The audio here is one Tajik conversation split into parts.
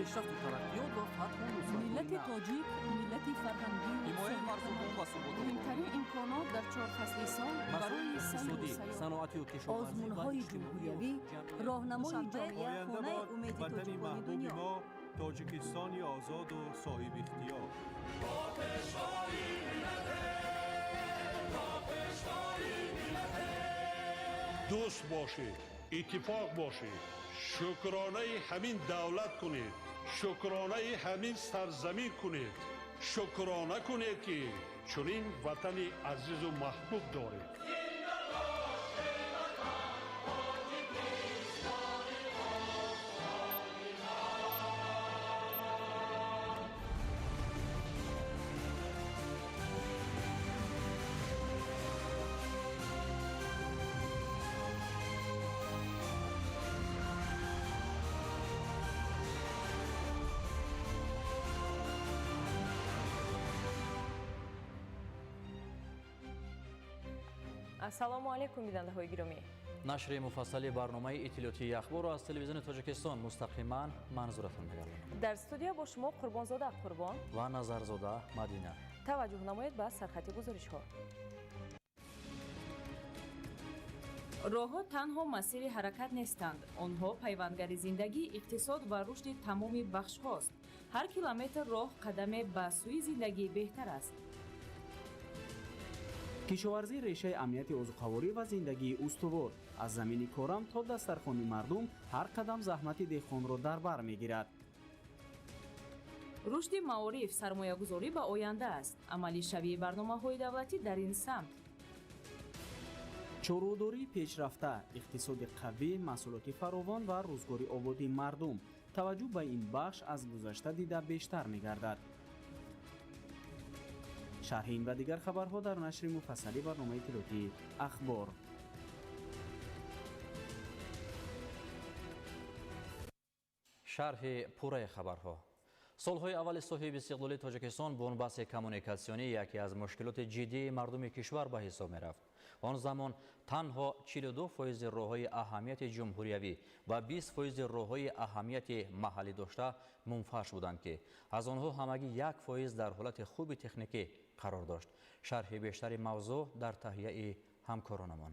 Пешрафту тараққиёт ва фатҳу нусратҳои Миллати нав. тоҷик миллати фарҳангию Ҳимояи марзубум ва суботи Муҳимтарин имконот дар чор фасли сол масоили барои сайру иқтисодӣ, сайёҳат. саноатию кишоварзӣ ва Озмунҳои иҷтимоию ҷумҳуриявӣ, ҷамъиятӣ. роҳнамои Душанбе, ҷомеа, Оянда хонаи бод умеди ватани тоҷикони маҳбуби дунё. мо, Тоҷикистони озоду соҳибихтиёр. Дӯст бошед, иттифоқ бошед, шукронаи ҳамин давлат кунед, шукронаи ҳамин сарзамин кунед, шукрона кунед, ки чунин ватани азизу маҳбуб доред. Ассалому алайкум, бинандаҳои гиромӣ. Нашри муфассали барномаи иттилоотии Ахборро аз Телевизиони Тоҷикистон мустақиман манзуратон мегардонем. Дар студия бо шумо Қурбонзода Қурбон ва Назарзода Мадина. Таваҷҷӯҳ намоед ба сархати гузоришҳо. Роҳҳо танҳо масири ҳаракат нестанд, онҳо пайвандгари зиндагӣ, иқтисод ва рушди тамоми бахшҳост. Ҳар километр роҳ қадаме ба сӯи зиндагии беҳтар аст. Кишоварзӣ решаи амнияти озуқаворӣ ва зиндагии устувор. Аз замини корам то дастархони мардум ҳар қадам заҳмати деҳқонро дар бар мегирад. Рушди маориф сармоягузорӣ ба оянда аст. Амалишавии барномаҳои давлатӣ дар ин самт. Чорводории пешрафта, иқтисоди қавӣ, маҳсулоти фаровон ва рӯзгори ободии мардум. Таваҷҷӯҳ ба ин бахш аз гузашта дида бештар мегардад. Шарҳи ин ва дигар хабарҳо дар нашри муфассали барномаи иттилоотии Ахбор. Шарҳи пурраи хабарҳо. Солҳои аввали соҳиби истиқлолии Тоҷикистон бунбасти коммуникатсионӣ яке аз мушкилоти ҷиддии мардуми кишвар ба ҳисоб мерафт. Он замон танҳо 42 фоизи роҳҳои аҳамияти ҷумҳуриявӣ ва 20 фоизи роҳҳои аҳамияти маҳаллӣ дошта мунфарш буданд, ки аз онҳо ҳамагӣ 1 фоиз дар ҳолати хуби техникӣ қарор дошт. Шарҳи бештари мавзӯъ дар таҳияи ҳамкоронамон.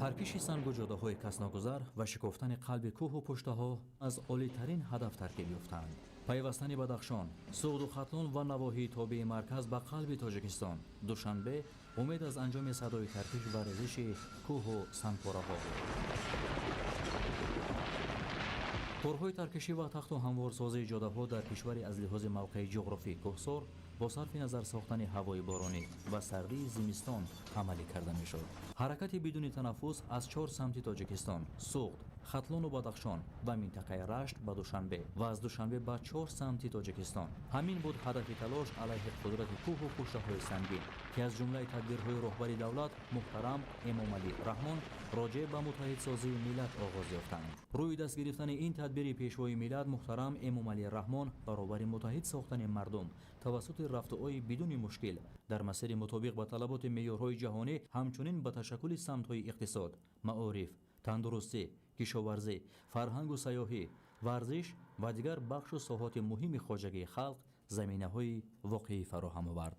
Таркиши сангу ҷодаҳои касногузар ва шикофтани қалби кӯҳу пуштаҳо аз олитарин ҳадаф таркиб ёфтаанд. Пайвастани Бадахшон, Суғду Хатлон ва навоҳии тобеи марказ ба қалби Тоҷикистон, Душанбе, умед аз анҷоми садои таркиш ва резиши кӯҳу сангпораҳо. Корҳои таркишӣ ва тахту ҳамворсозии ҷодаҳо дар кишвари аз лиҳози мавқеи ҷуғрофӣ кӯҳсор бо сарфи назар сохтани ҳавои боронӣ ва сардии зимистон амалӣ карда мешуд. Ҳаракати бидуни танаффус аз чор самти Тоҷикистон, Суғд, Хатлону Бадахшон ва минтақаи Рашт ба Душанбе ва аз Душанбе ба чор самти Тоҷикистон, ҳамин буд ҳадафи талош алайҳи қудрати кӯҳу пуштаҳои сангин, ки аз ҷумлаи тадбирҳои роҳбари давлат муҳтарам Эмомалӣ Раҳмон роҷеъ ба муттаҳидсозии миллат оғоз ёфтанд. Рӯи даст гирифтани ин тадбири пешвои миллат муҳтарам Эмомалӣ Раҳмон баробари муттаҳид сохтани мардум тавассути рафтуои бидуни мушкил дар масири мутобиқ ба талаботи меъёрҳои ҷаҳонӣ, ҳамчунин ба ташаккули самтҳои иқтисод, маориф, тандурустӣ, кишоварзӣ, фарҳангу сайёҳӣ, варзиш ва дигар бахшу соҳоти муҳими хоҷагии халқ заминаҳои воқеӣ фароҳам овард.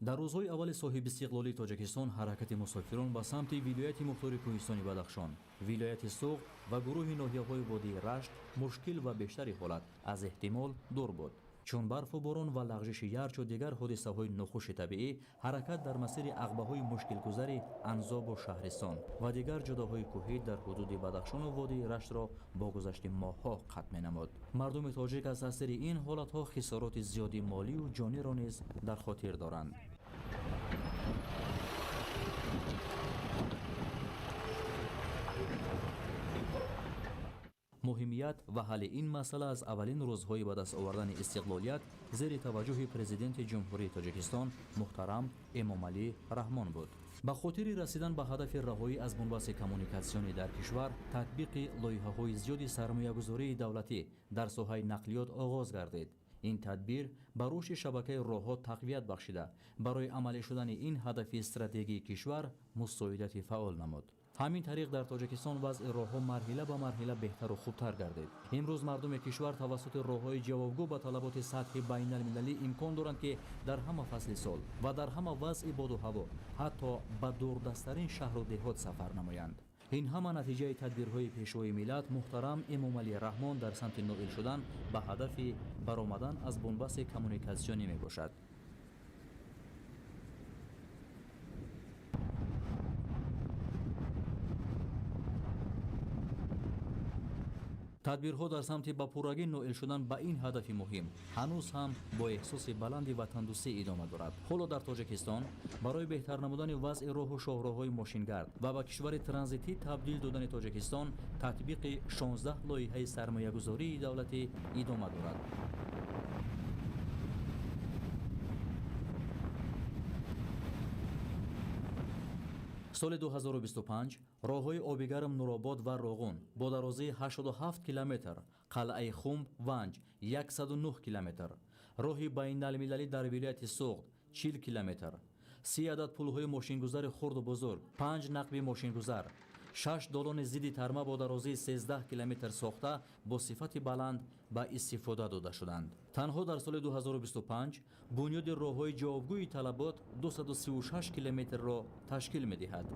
Дар рӯзҳои аввали соҳибистиқлолии Тоҷикистон ҳаракати мусофирон ба самти вилояти мухтори кӯҳистони Бадахшон, вилояти Суғд ва гурӯҳи ноҳияҳои водии Рашт мушкил ва бештари ҳолат аз эҳтимол дур буд, чун барфу борон ва лағжиши ярчу дигар ҳодисаҳои нохуши табиӣ ҳаракат дар масири ағбаҳои мушкилгузари Анзобу Шаҳристон ва дигар ҷодаҳои кӯҳӣ дар ҳудуди Бадахшону водии Раштро бо гузашти моҳҳо қатъ менамуд. Мардуми тоҷик аз таъсири ин ҳолатҳо хисороти зиёди молию ҷониро низ дар хотир доранд. Муҳимият ва ҳалли ин масъала аз аввалин рӯзҳои ба даст овардани истиқлолият зери таваҷҷӯҳи Президенти Ҷумҳурии Тоҷикистон муҳтарам Эмомалӣ Раҳмон буд. Ба хотири расидан ба ҳадафи раҳоӣ аз бунбасти коммуникатсионӣ дар кишвар, татбиқи лоиҳаҳои зиёди сармоягузории давлатӣ дар соҳаи нақлиёт оғоз гардид. Ин тадбир ба рушди шабакаи роҳҳо тақвият бахшида, барои амалӣ шудани ин ҳадафи стратегии кишвар мусоидати фаъол намуд. Ҳамин тариқ дар Тоҷикистон вазъи роҳҳо марҳила ба марҳила беҳтару хубтар гардид. Имрӯз мардуми кишвар тавассути роҳҳои ҷавобгӯ ба талаботи сатҳи байналмилалӣ имкон доранд, ки дар ҳама фасли сол ва дар ҳама вазъи боду ҳаво ҳатто ба дурдасттарин шаҳру деҳот сафар намоянд. Ин ҳама натиҷаи тадбирҳои Пешвои миллат муҳтарам Эмомалӣ Раҳмон дар самти ноил шудан ба ҳадафи баромадан аз бунбасти коммуникатсионӣ мебошад. Тадбирҳо дар самти ба пуррагӣ ноил шудан ба ин ҳадафи муҳим ҳанӯз ҳам бо эҳсоси баланди ватандӯстӣ идома дорад. Ҳоло дар Тоҷикистон барои беҳтар намудани вазъи роҳу шоҳроҳҳои мошингард ва ба кишвари транзитӣ табдил додани Тоҷикистон татбиқи 16 лоиҳаи сармоягузории давлатӣ идома дорад. Соли 2025 роҳҳои Обигарм Нуробод ва Роғун бо дарозии 87 километр, қалъаи Хумб Ванҷ 109 километр, роҳи байналмилалӣ дар вилояти Суғд 40 километр, 30 адад пулҳои мошингузари хурду бузург, 5 нақби мошингузар, 6 долони зидди тарма бо дарозии 13 километр сохта бо сифати баланд ба истифода дода шуданд. Танҳо дар соли 2025 бунёди роҳҳои ҷавобгӯи талабот 236 километрро ташкил медиҳад.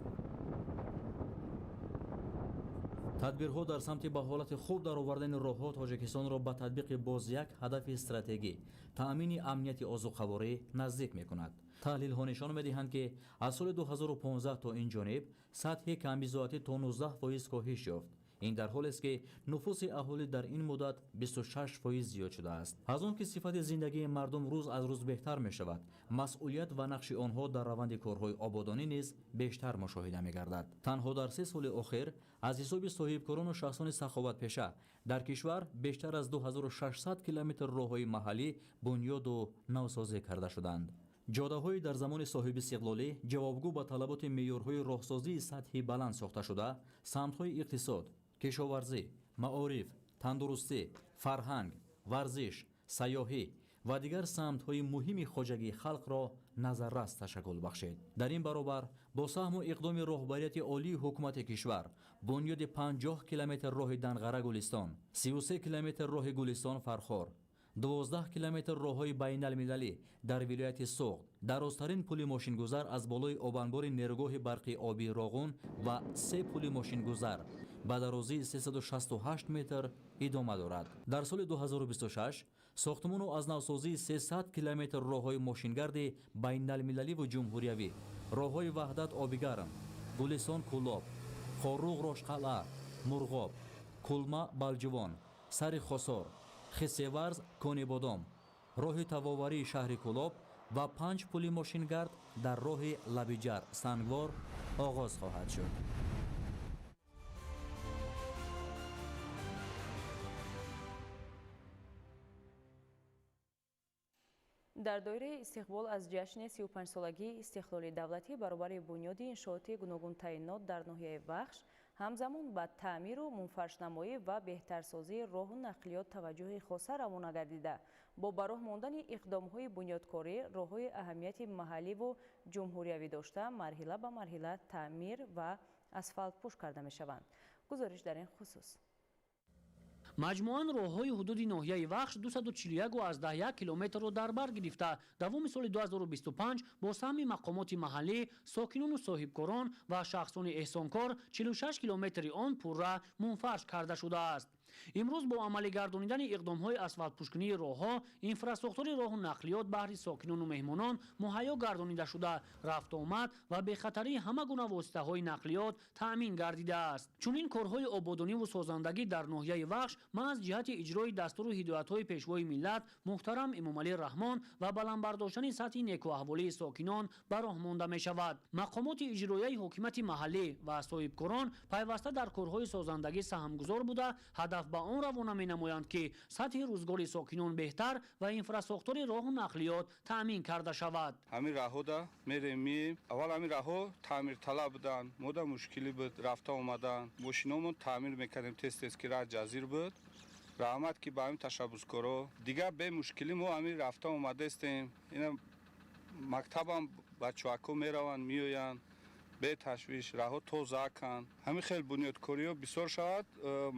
Тадбирҳо дар самти ба ҳолати хуб даровардани роҳҳо Тоҷикистонро ба татбиқи боз як ҳадафи стратегӣ таъмини амнияти озуқаворӣ наздик мекунад. Таҳлилҳо нишон медиҳанд, ки аз соли 2015 то ин ҷониб сатҳи камбизоатӣ то 19% коҳиш ёфт. Ин дар ҳолест, ки нуфуси аҳолӣ дар ин муддат 26% зиёд шудааст. Аз он ки сифати зиндагии мардум рӯз аз рӯз беҳтар мешавад, масъулият ва нақши онҳо дар раванди корҳои ободонӣ низ бештар мушоҳида мегардад. Танҳо дар 3 соли охир аз ҳисоби соҳибкорону шахсони саховатпеша дар кишвар бештар аз 2600 километр роҳҳои маҳаллӣ бунёду навсозӣ карда шуданд. Ҷодаҳои дар замони соҳибистиқлолӣ ҷавобгӯ ба талаботи меъёрҳои роҳсозии сатҳи баланд сохта шуда, самтҳои иқтисод, кишоварзӣ, маориф, тандурустӣ, фарҳанг, варзиш, сайёҳӣ ва дигар самтҳои муҳими хоҷагии халқро назаррас ташаккул бахшид. Дар ин баробар бо саҳму иқдоми роҳбарияти олии ҳукумати кишвар бунёди 50 километр роҳи Данғара Гулистон, 33 километр роҳи Гулистон Фархор, 12 километр роҳҳои байналмилалӣ дар вилояти Суғд, дарозтарин пули мошингузар аз болои обанбори нерӯгоҳи барқи обии Роғун ва 3 пули мошингузар ба дарозии 368 метр идома дорад. Дар соли 2026 сохтмону аз навсозии 300 километр роҳҳои мошингарди байналмилаливу ҷумҳуриявӣ, роҳҳои Ваҳдат Обигарм, Гулистон Кӯлоб, Хоруғ Рошқалъа, Мурғоб, Кулма Балҷувон, Сари Хосор, Хисеварз Конибодом, роҳи тавоварии шаҳри Кӯлоб ва 5 пули мошингард дар роҳи Лабиҷар Сангвор оғоз хоҳад шуд. Дар доираи истиқбол аз ҷашни 35-солагии истиқлоли давлатӣ баробари бунёди иншооти гуногунтаъинот дар ноҳияи Вахш, ҳамзамон ба таъмиру мунфаршнамоӣ ва беҳтарсозии роҳу нақлиёт таваҷҷӯҳи хоса равона гардида, бо ба роҳ мондани иқдомҳои бунёдкорӣ роҳҳои аҳамияти маҳалливу ҷумҳуриявӣ дошта марҳила ба марҳила таъмир ва асфалтпӯш карда мешаванд. Гузориш дар ин хусус. Маҷмӯан роҳҳои ҳудуди ноҳияи Вахш 241,1 километрро дар бар гирифта, давоми соли 2025 бо саҳми мақомоти маҳаллӣ, сокинону соҳибкорон ва шахсони эҳсонкор 46 километри он пурра мунфарш карда шудааст. Имрӯз бо амалигардонидани иқдомҳои асфалтпӯшкунии роҳҳо, инфрасохтори роҳу нақлиёт баҳри сокинону меҳмонон муҳайё гардонида шуда, рафтуомад ва бехатарии ҳама гуна воситаҳои нақлиёт таъмин гардидааст. Чунин корҳои ободониву созандагӣ дар ноҳияи Вахш маҳз ҷиҳати иҷрои дастуру ҳидоятҳои Пешвои миллат муҳтарам Эмомалӣ Раҳмон ва баланд бардоштани сатҳи некӯаҳволии сокинон ба роҳ монда мешавад. Мақомоти иҷроияи ҳокимияти маҳаллӣ ва соҳибкорон пайваста дар корҳои созандагӣ саҳмгузор буда, ҳадаф ҳадаф ба он равона менамоянд, ки сатҳи рӯзгори сокинон беҳтар ва инфрасохтори роҳу нақлиёт таъмин карда шавад. Ҳамин раҳода мерем мием. Аввал ҳамин раҳо таъмирталаб буданд, мода мушкилӣ буд рафта омадан. Мошиномон таъмир мекардем тез-тез, ки раҳ ҷазир буд. Раҳмат, ки ба ҳамин ташаббускоро дигар бемушкилӣ мо ҳамин рафта омадаистем. Ина мактабам бачаҳако мераванд, меоянд беташвиш, раҳо тоза канд. Ҳамин хел бунёдкориҳо бисёр шавад,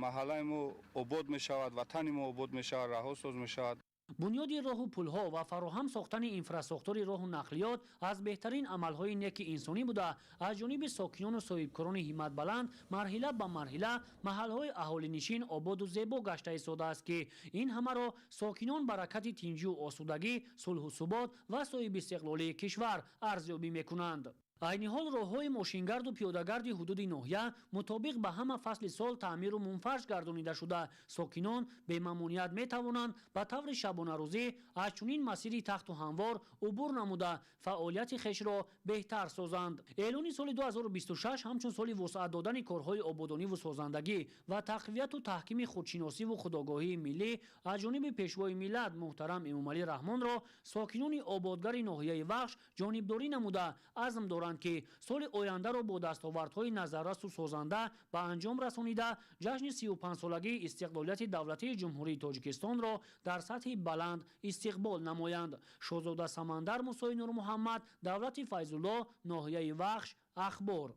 маҳаллаи мо обод мешавад, ватани мо обод мешавад, раҳо соз мешавад. Бунёди роҳу пулҳо ва фароҳам сохтани инфрасохтори роҳу нақлиёт аз беҳтарин амалҳои неки инсонӣ буда, аз ҷониби сокинону соҳибкорони ҳимматбаланд марҳила ба марҳила маҳалҳои аҳолинишин ободу зебо гашта истодааст, ки ин ҳамаро сокинон баракати тинҷию осудагӣ, сулҳу субот ва соҳибистиқлолии кишвар арзёбӣ мекунанд. Айни ҳол роҳҳои мошингарду пиёдагарди ҳудуди ноҳия мутобиқ ба ҳама фасли сол таъмиру мунфарш гардонида шуда, сокинон бемамоният метавонанд ба таври шабонарӯзӣ аз чунин масири тахту ҳамвор убур намуда фаъолияти хешро беҳтар созанд. Эълони соли 2026 ҳамчун соли вусъат додани корҳои ободониву созандагӣ ва тақвияту таҳкими худшиносиву худогоҳии миллӣ аз ҷониби Пешвои миллат муҳтарам Эмомалӣ Раҳмонро сокинони ободгари ноҳияи Вахш ҷонибдорӣ намуда азм доранд, ки соли ояндаро бо дастовардҳои назаррасу созанда ба анҷом расонида ҷашни 35-солагии истиқлолияти давлатии Ҷумҳурии Тоҷикистонро дар сатҳи баланд истиқбол намоянд. Шоҳзода Самандар, Мусои Нурмуҳаммад, Давлати Файзулло, ноҳияи Вахш, Ахбор.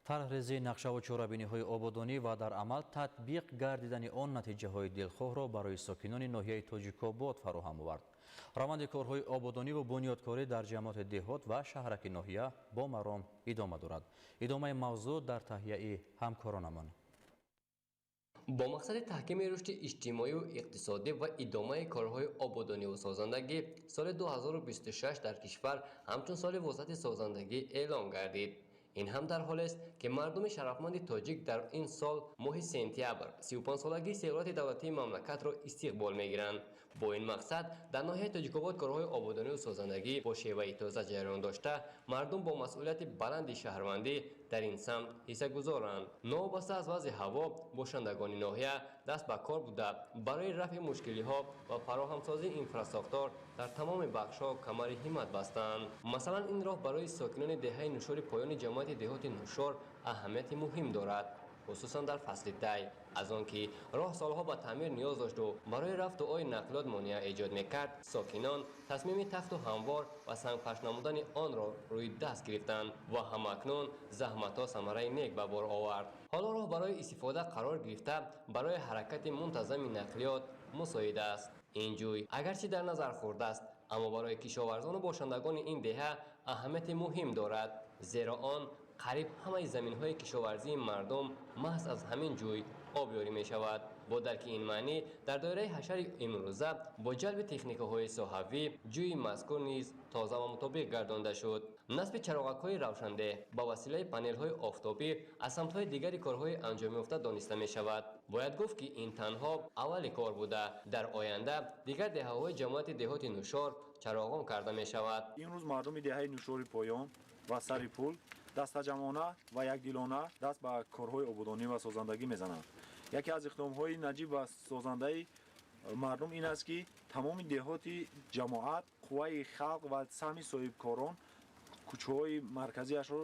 Тарҳрезии нақшаву чорабиниҳои ободонӣ ва дар амал татбиқ гардидани он натиҷаҳои дилхоҳро барои сокинони ноҳияи Тоҷикобод фароҳам овард. Раванди корҳои ободонӣ ва бунёдкорӣ дар ҷамоати деҳот ва шаҳраки ноҳия бо маром идома дорад. Идомаи мавзӯъ дар таҳияи ҳамкоронамон. Бо мақсади таҳкими рушди иҷтимоию иқтисодӣ ва идомаи корҳои ободониву созандагӣ соли 2026 дар кишвар ҳамчун соли вусъати созандагӣ эълон гардид. Ин ҳам дар ҳолест, ки мардуми шарафманди тоҷик дар ин сол моҳи сентябр 35-солагии истиқлолияти давлатии мамлакатро истиқбол мегиранд. Бо ин мақсад дар ноҳияи Тоҷикобод корҳои ободониву созандагӣ бо шеваи тоза ҷараён дошта, мардум бо масъулияти баланди шаҳрвандӣ дар ин самт ҳиссагузоранд. Новобаста аз вазъи ҳаво, бошандагони ноҳия даст ба кор буда, барои рафъи мушкилиҳо ва фароҳамсозии инфрасохтор дар тамоми бахшҳо камари ҳиммат бастанд. Масалан, ин роҳ барои сокинони деҳаи Нушори поёни ҷамоати деҳоти Нушор аҳамияти муҳим дорад, хусусан дар фасли тай, аз он ки роҳ солҳо ба таъмир ниёз дошту барои рафту ои нақлиёт монеа эҷод мекард. Сокинон тасмими тахту ҳамвор ва сангфарш намудани онро рӯи даст гирифтанд ва ҳамакнун заҳматҳо самараи нек ба бор овард. Ҳоло роҳ барои истифода қарор гирифта, барои ҳаракати мунтазами нақлиёт мусоид аст. Ин ҷӯй агарчи дар назар хурдааст, аммо барои кишоварзону бошандагони ин деҳа аҳамияти муҳим дорад, зеро он қариб ҳамаи заминҳои кишоварзии мардум маҳз аз ҳамин ҷӯй обёрӣ мешавад. Бо дарки ин маънӣ дар доираи ҳашари имрӯза бо ҷалби техникаҳои соҳавӣ ҷӯйи мазкур низ тоза ва мутобиқ гардонда шуд. Насби чароғакҳои равшанде ба василаи панелҳои офтобӣ аз самтҳои дигари корҳои анҷомёфта дониста мешавад. Бояд гуфт, ки ин танҳо аввали кор буда, дар оянда дигар деҳаҳои ҷамоати деҳоти Нушор чароғон карда мешавад. Имрӯз мардуми деҳаи Нушори поён ва сари пул дастаҷамъона ва якдилона даст ба корҳои ободонӣ ва созандагӣ мезананд. Яке аз иқдомҳои наҷиб ва созандаи мардум ин аст, ки тамоми деҳоти ҷамоат, қувваи халқ ва саҳми соҳибкорон кӯчаҳои марказиашро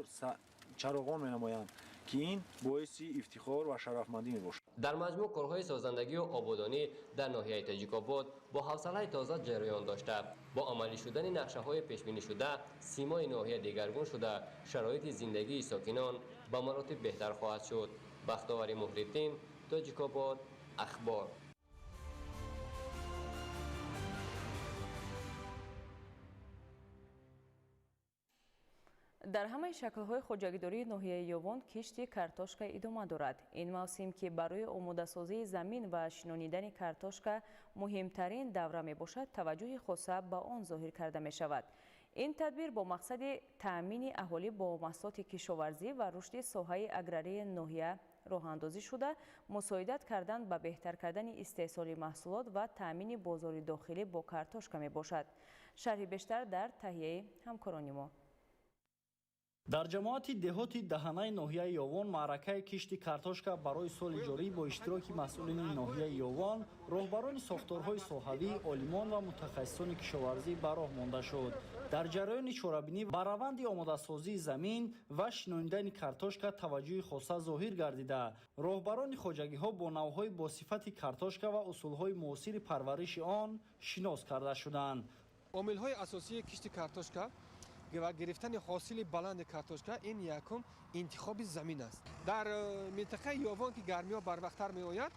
чароғон менамоянд, ки ин боиси ифтихор ва шарафмандӣ мебошад. Дар маҷмӯъ корҳои созандагию ободонӣ дар ноҳияи Тоҷикобод бо ҳавсалаи тоза ҷараён дошта, бо амалӣ шудани нақшаҳои пешбинишуда симои ноҳия дигаргун шуда, шароити зиндагии сокинон ба маротиб беҳтар хоҳад шуд. Бахтовари Муҳриддин, Тоҷикобод, Ахбор. Дар ҳамаи шаклҳои хоҷагидории ноҳияи Ёвон кишти картошка идома дорад. Ин мавсим, ки барои омодасозии замин ва шинонидани картошка муҳимтарин давра мебошад, таваҷҷӯҳи хоса ба он зоҳир карда мешавад. Ин тадбир бо мақсади таъмини аҳолӣ бо маҳсулоти кишоварзӣ ва рушди соҳаи аграрии ноҳия роҳандозӣ шуда, мусоидат кардан ба беҳтар кардани истеҳсоли маҳсулот ва таъмини бозори дохилӣ бо картошка мебошад. Шарҳи бештар дар таҳияи ҳамкорони мо. Дар ҷамоати деҳоти даҳанаи ноҳияи Ёвон маъракаи кишти картошка барои соли ҷорӣ бо иштироки масъулини ноҳияи Ёвон, роҳбарони сохторҳои соҳавӣ, олимон ва мутахассисони кишоварзӣ ба роҳ монда шуд. Дар ҷараёни чорабинӣ ба раванди омодасозии замин ва шинонидани картошка таваҷҷӯҳи хоса зоҳир гардида, роҳбарони хоҷагиҳо бо навъҳои босифати картошка ва усулҳои муосири парвариши он шинос карда шуданд. Омилҳои асосии кишти картошка ва гирифтани ҳосили баланди картошка ин якум интихоби замин аст. Дар минтақаи Ёвон, ки гармиҳо барвақттар меояд,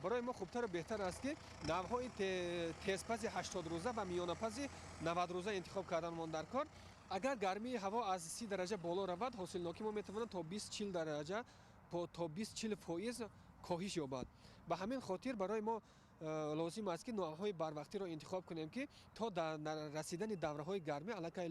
барои мо хубтару беҳтар аст, ки навъҳои тезпази 80 рӯза ва миёнапази 90 рӯза интихоб карданмон дар кор. Агар гармии ҳаво аз 30 дараҷа боло равад, ҳосилнокӣ мо метавонад то 20-40 дараҷа, то 20-40% коҳиш ёбад. Ба ҳамин хотир барои мо лозим аст, ки навъҳои барвақтиро интихоб кунем, ки то дар расидани давраҳои гармӣ аллакай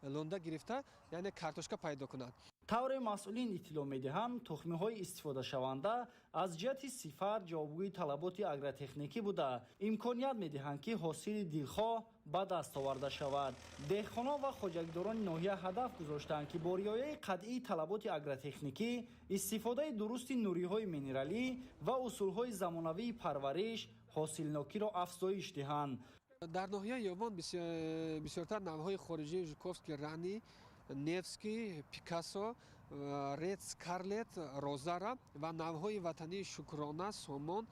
лонда гирифта, яъне картошка пайдо кунад. Тавре масъулин иттилоъ медиҳанд, тухмиҳои истифодашаванда аз ҷиҳати сифат ҷавобгӯи талаботи агротехникӣ буда, имконият медиҳанд, ки ҳосили дилхоҳ ба даст оварда шавад. Деҳқонон ва хоҷагидорони ноҳия ҳадаф гузоштанд, ки бо риояи қатъии талаботи агротехникӣ, истифодаи дурусти нуриҳои минералӣ ва усулҳои замонавии парвариш ҳосилнокиро афзоиш диҳанд. Дар ноҳияи Ёвон бисёртар навъҳои хориҷии Жуковский ранний, Невский, Пикассо, Ред Скарлет, Розара ва навъҳои ватании Шукрона, Сомон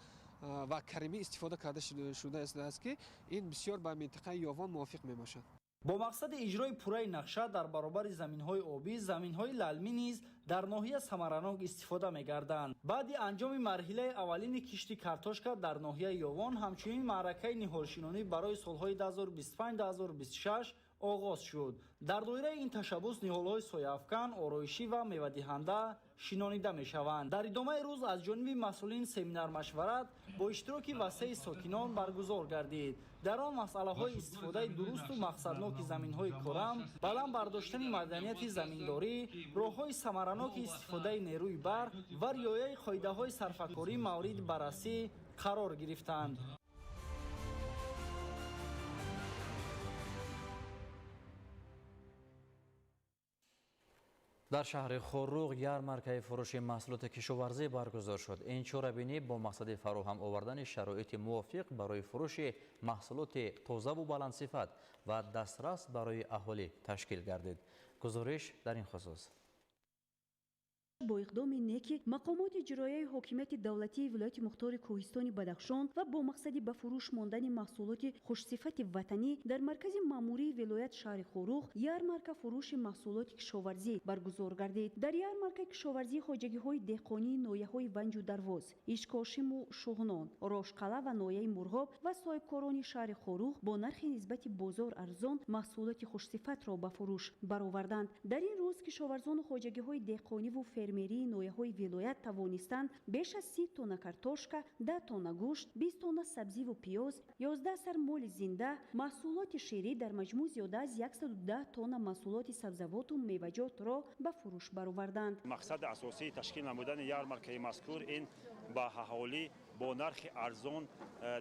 ва Каримӣ истифода карда шудааст, ки ин бисёр ба минтақаи Ёвон мувофиқ мебошад. Бо мақсади иҷрои пурраи нақша дар баробари заминҳои обӣ, заминҳои лалмӣ низ дар ноҳия самаранок истифода мегарданд. Баъди анҷоми марҳилаи аввалини кишти картошка дар ноҳияи Ёвон ҳамчунин маъракаи ниҳолшинонӣ барои солҳои 2025-2026 оғоз шуд. Дар доираи ин ташаббус ниҳолҳои сояафкан, ороишӣ ва мевадиҳанда шинонида мешаванд. Дар идомаи рӯз аз ҷониби масъулин семинар-машварат бо иштироки васеи сокинон баргузор гардид. Дар он масъалаҳои истифодаи дурусту мақсадноки заминҳои корам, баланд бардоштани маданияти заминдорӣ, роҳҳои самараноки истифодаи нерӯи барқ ва риояи қоидаҳои сарфакорӣ мавриди баррасӣ қарор гирифтанд. Дар шаҳри Хоруғ ярмаркаи фурӯши маҳсулоти кишоварзӣ баргузор шуд. Ин чорабинӣ бо мақсади фароҳам овардани шароити мувофиқ барои фурӯши маҳсулоти тозаву баландсифат ва дастрас барои аҳолӣ ташкил гардид. Гузориш дар ин хусус. Бо иқдоми неки мақомоти иҷроияи ҳокимияти давлатии вилояти мухтори Кӯҳистони Бадахшон ва бо мақсади ба фурӯш мондани маҳсулоти хушсифати ватанӣ дар маркази маъмурии вилоят шаҳри Хоруғ ярмарка фурӯши маҳсулоти кишоварзӣ баргузор гардид. Дар ярмаркаи кишоварзии хоҷагиҳои деҳқонии ноҳияҳои Ванҷу Дарвоз, Ишкошиму Шуғнон, Рошқала ва ноҳияи Мурғоб ва соҳибкорони шаҳри Хоруғ бо нархи нисбати бозор арзон маҳсулоти хушсифатро ба фурӯш бароварданд. Дар ин рӯз кишоварзону хоҷагиҳои деҳқониву фермерии ноҳияҳои вилоят тавонистанд беш аз 30 тонна картошка, 10 тонна гӯшт, 20 тонна сабзиву пиёз, 11 сар моли зинда, маҳсулоти ширӣ дар маҷмӯъ зиёда аз 110 тонна маҳсулоти сабзавоту меваҷотро ба фурӯш бароварданд. Мақсади асосии ташкил намудани ярмаркаи мазкур ин ба аҳолӣ бо нархи арзон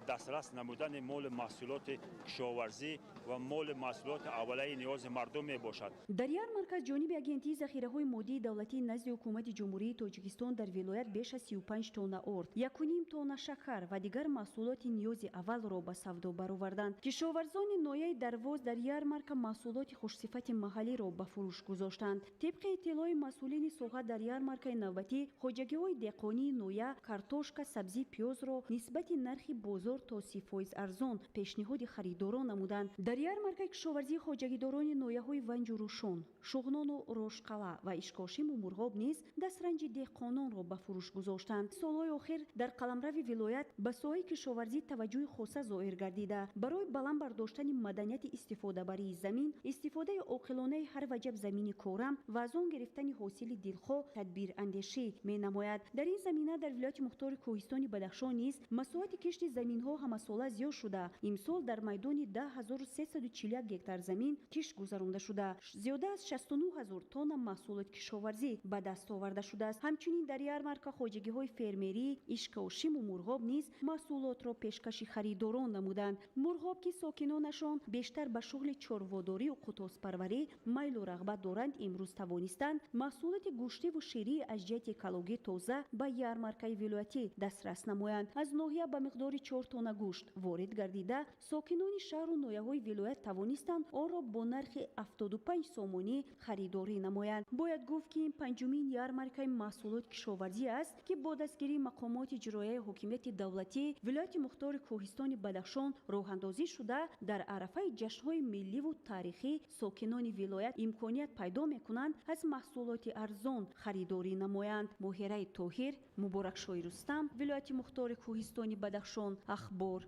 дастрас намудани моли маҳсулоти кишоварзӣ ва моли маҳсулоти аввалаи ниёзи мардум мебошад. Дар ярмарка аз ҷониби Агентии захираҳои моддии давлатии назди ҳукумати Ҷумҳурии Тоҷикистон дар вилоят беш аз 35 тонна орд, 1,5 тонна шакар ва дигар маҳсулоти ниёзи аввалро ба савдо бароварданд. Кишоварзони ноҳияи Дарвоз дар ярмарка маҳсулоти хушсифати маҳаллиро ба фурӯш гузоштанд. Тибқи иттилои масъулини соҳа дар ярмаркаи навбатӣ хоҷагиҳои деҳқонии ноҳия картошка, сабзӣ, пиёзро нисбати нархи бозор то 30% арзон пешниҳоди харидорон намуданд. Дар ярмаркаи кишоварзии хоҷагидорони ноҳияҳои Ванҷу Рӯшон, Шуғнону Рошқала ва Ишкошиму Мурғоб низ дастранҷи деҳқононро ба фурӯш гузоштанд. Солҳои охир дар қаламрави вилоят ба соҳаи кишоварзӣ таваҷҷӯҳи хоса зоҳир гардида, барои баланд бардоштани маданияти истифодабарии замин, истифодаи оқилонаи ҳар ваҷаб замини корам ва аз он гирифтани ҳосили дилхоҳ тадбирандешӣ менамояд. Дар ин замина дар вилояти мухтори Кӯҳистони Бадахшон Бадахшон низ масоҳати кишти заминҳо ҳамасола зиёд шуда, имсол дар майдони 10 341 гектар замин кишт гузаронда шуда, зиёда аз 69 ҳазор тонна маҳсулоти кишоварзӣ ба даст оварда шудааст. Ҳамчунин дар ярмарка хоҷагиҳои фермерии Ишкаошиму Мурғоб низ маҳсулотро пешкаши харидорон намуданд. Мурғоб, ки сокинонашон бештар ба шуғли чорводорию қутоспарварӣ майлу рағбат доранд, имрӯз тавонистанд маҳсулоти гӯштиву ширии аз ҷиҳати экологӣ тоза ба ярмаркаи вилоятӣ дастрас намоянд. Аз ноҳия ба миқдори 4 тонна гӯшт ворид гардида, сокинони шаҳру ноҳияҳои вилоят тавонистанд онро бо нархи 75 сомонӣ харидорӣ намоянд. Бояд гуфт, ки ин панҷумин ярмаркаи маҳсулоти кишоварзӣ аст, ки бо дастгирии мақомоти иҷроияи ҳокимияти давлатии вилояти мухтори Кӯҳистони Бадахшон роҳандозӣ шуда, дар арафаи ҷашнҳои милливу таърихӣ сокинони вилоят имконият пайдо мекунанд аз маҳсулоти арзон харидорӣ намоянд. Моҳираи Тоҳир, Муборакшоҳи Рустам, вилояти мухтори Кӯҳистони Бадахшон, Ахбор.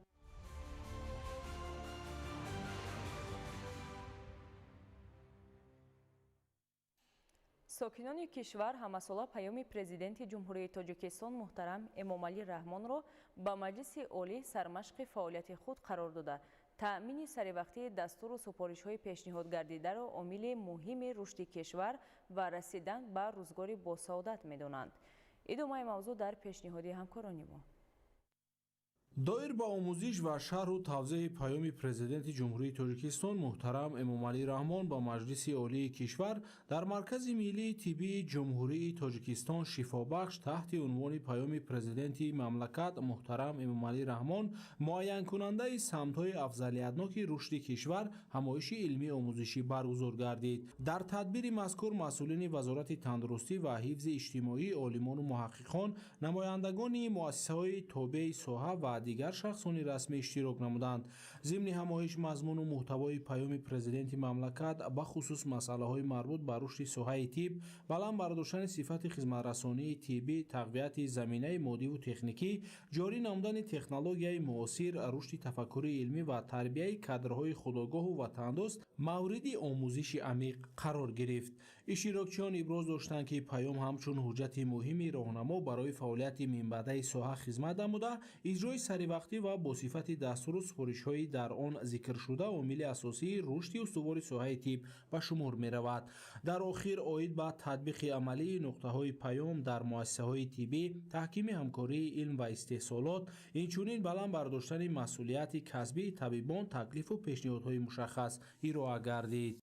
Сокинони кишвар ҳамасола паёми Президенти Ҷумҳурии Тоҷикистон муҳтарам Эмомалӣ Раҳмонро ба Маҷлиси Олӣ сармашқи фаъолияти худ қарор дода, таъмини саривақтии дастуру супоришҳои пешниҳодгардидаро омили муҳими рушди кишвар ва расидан ба рӯзгори босаодат медонанд. Идомаи мавзӯъ дар пешниҳоди ҳамкорони мо. Доир ба омӯзиш ва шарҳу тавзеҳи паёми Президенти Ҷумҳурии Тоҷикистон муҳтарам Эмомалӣ Раҳмон ба Маҷлиси Олии кишвар дар Маркази миллии тиббии Ҷумҳурии Тоҷикистон «Шифобахш» таҳти унвони «Паёми Президенти мамлакат муҳтарам Эмомалӣ Раҳмон: муайянкунандаи самтҳои афзалиятноки рушди кишвар» ҳамоиши илмии омӯзишӣ баргузор гардид. Дар тадбири мазкур масъулини Вазорати тандурустӣ ва ҳифзи иҷтимоӣ, олимону муҳаққиқон, намояндагони муассисаҳои тобеи соҳа ва дигар шахсони расмӣ иштирок намуданд. Зимни ҳамоиш мазмуну муҳтавои паёми президенти мамлакат, бахусус масъалаҳои марбут ба рушди соҳаи тиб, баланд бардоштани сифати хизматрасонии тиббӣ, тақвияти заминаи моддиву техникӣ, ҷорӣ намудани технологияи муосир, рушди тафаккури илмӣ ва тарбияи кадрҳои худогоҳу ватандӯст мавриди омӯзиши амиқ қарор гирифт. Иштирокчиён иброз доштанд, ки паём ҳамчун ҳуҷҷати муҳими роҳнамо барои фаъолияти минбаъдаи соҳа хизмат намуда, иҷрои саривақтӣ ва бо сифати дастуру супоришҳои дар он зикршуда омили асосии рушди устувори соҳаи тиб ба шумор меравад. Дар охир оид ба татбиқи амалии нуқтаҳои паём дар муассисаҳои тиббӣ, таҳкими ҳамкории илм ва истеҳсолот, инчунин баланд бардоштани масъулияти касбии табибон таклифу пешниҳодҳои мушаххас ироа гардид.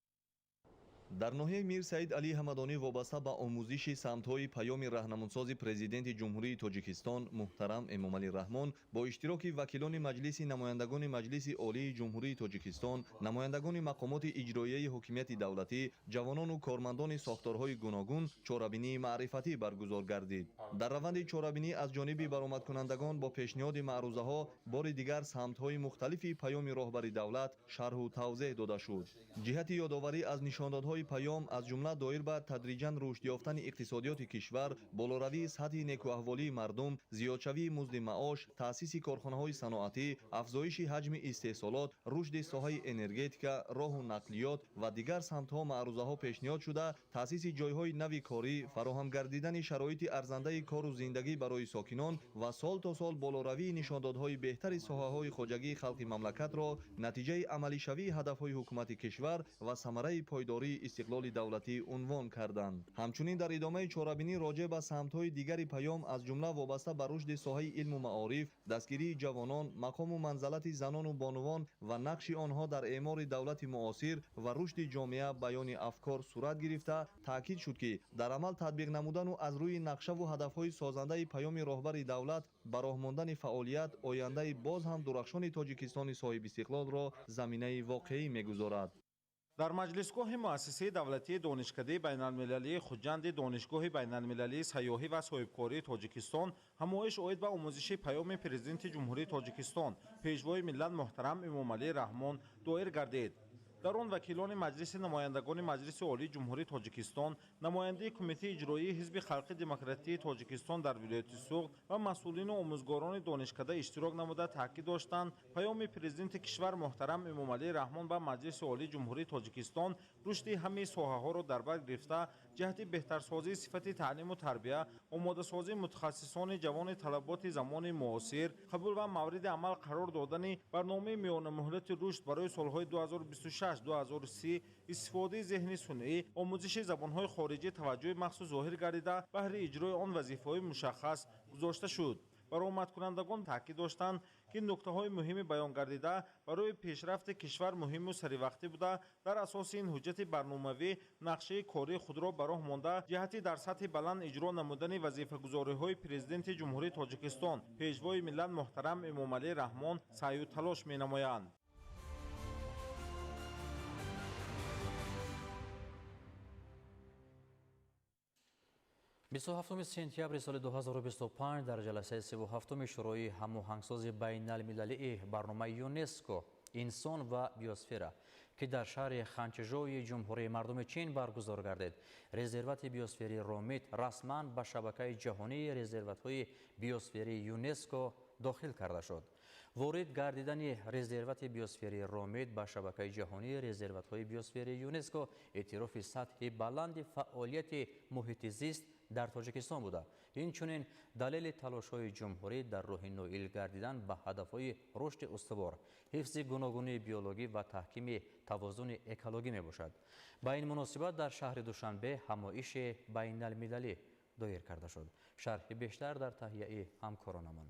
Дар ноҳияи Мир Саид Алӣ Ҳамадонӣ вобаста ба омӯзиши самтҳои паёми раҳнамунсози Президенти Ҷумҳурии Тоҷикистон муҳтарам Эмомалӣ Раҳмон бо иштироки вакилони Маҷлиси намояндагони Маҷлиси Олии Ҷумҳурии Тоҷикистон, намояндагони мақомоти иҷроияи ҳокимияти давлатӣ, ҷавонону кормандони сохторҳои гуногун чорабинии маърифатӣ баргузор гардид. Дар раванди чорабинӣ аз ҷониби баромадкунандагон бо пешниҳоди маърузаҳо бори дигар самтҳои мухталифи паёми роҳбари давлат шарҳу тавзеҳ дода шуд. Ҷиҳати ёдоварӣ аз нишондодҳои паём, аз ҷумла доир ба тадриҷан рушд ёфтани иқтисодиёти кишвар, болоравии сатҳи некӯаҳволии мардум, зиёдшавии музди маош, таъсиси корхонаҳои саноатӣ, афзоиши ҳаҷми истеҳсолот, рушди соҳаи энергетика, роҳу нақлиёт ва дигар самтҳо маърузаҳо пешниҳод шуда, таъсиси ҷойҳои нави корӣ, фароҳам гардидани шароити арзандаи кору зиндагӣ барои сокинон ва сол то сол болоравии нишондодҳои беҳтари соҳаҳои хоҷагии халқи мамлакатро натиҷаи амалишавии ҳадафҳои ҳукумати кишвар ва самараи пойдории истиқлоли давлатӣ унвон карданд. Ҳамчунин дар идомаи чорабинӣ роҷеъ ба самтҳои дигари паём, аз ҷумла вобаста ба рушди соҳаи илму маориф, дастгирии ҷавонон, мақому манзалати занону бонувон ва нақши онҳо дар эъмори давлати муосир ва рушди ҷомеа баёни афкор сурат гирифта, таъкид шуд, ки дар амал татбиқ намудану аз рӯи нақшаву ҳадафҳои созандаи паёми роҳбари давлат ба роҳ мондани фаъолият ояндаи боз ҳам дурахшони Тоҷикистони соҳибистиқлолро заминаи воқеӣ мегузорад. Дар маҷлисгоҳи муассисаи давлатии Донишкадаи байналмилалии Хуҷанди Донишгоҳи байналмилалии сайёҳӣ ва соҳибкории Тоҷикистон ҳамоиш оид ба омӯзиши паёми Президенти Ҷумҳурии Тоҷикистон, Пешвои миллат муҳтарам Эмомалӣ Раҳмон доир гардид. Дар он вакилони Маҷлиси намояндагони Маҷлиси Олии Ҷумҳурии Тоҷикистон, намояндаи Кумитаи иҷроии Ҳизби Халқи Демократии Тоҷикистон дар вилояти Суғд ва масъулину омӯзгорони донишкада иштирок намуда, таъкид доштанд, паёми Президенти кишвар муҳтарам Эмомалӣ Раҳмон ба Маҷлиси Олии Ҷумҳурии Тоҷикистон рушди ҳамаи соҳаҳоро дар бар гирифта, ҷиҳати беҳтарсозии сифати таълиму тарбия, омодасозии мутахассисони ҷавони талаботи замони муосир, қабул ва мавриди амал қарор додани барномаи миёнамуҳлати рушд барои солҳои 2026-2030, истифодаи зеҳни сунъӣ, омӯзиши забонҳои хориҷӣ таваҷҷӯҳи махсус зоҳир гардида, баҳри иҷрои он вазифаҳои мушаххас гузошта шуд. Баромадкунандагон таъкид доштанд, ки нуктаҳои муҳими баёнгардида барои пешрафти кишвар муҳиму саривақтӣ буда, дар асоси ин ҳуҷҷати барномавӣ нақшаи кории худро ба роҳ монда, ҷиҳати дар сатҳи баланд иҷро намудани вазифагузориҳои Президенти Ҷумҳурии Тоҷикистон, Пешвои миллат муҳтарам Эмомалӣ Раҳмон саъю талош менамоянд. Бисту ҳафтуми сентябри соли 2025 дар ҷаласаи 37-уми Шӯрои ҳамоҳангсози байналмилалии барномаи ЮНЕСКО «Инсон ва биосфера», ки дар шаҳри Ханчжоуи Ҷумҳурии Мардуми Чин баргузор гардид, резервати биосферии Ромит расман ба шабакаи ҷаҳонии резерватҳои биосферии ЮНЕСКО дохил карда шуд. Ворид гардидани резервати биосферии Ромит ба шабакаи ҷаҳонии резерватҳои биосферии ЮНЕСКО эътирофи сатҳи баланди фаъолияти муҳити зист дар Тоҷикистон буда, инчунин далели талошҳои ҷумҳурӣ дар роҳи ноил гардидан ба ҳадафҳои рушди устувор, ҳифзи гуногунии биологӣ ва таҳкими тавозуни экологӣ мебошад. Ба ин муносибат дар шаҳри Душанбе ҳамоиши байналмилалӣ доир карда шуд. Шарҳи бештар дар таҳияи ҳамкоронамон.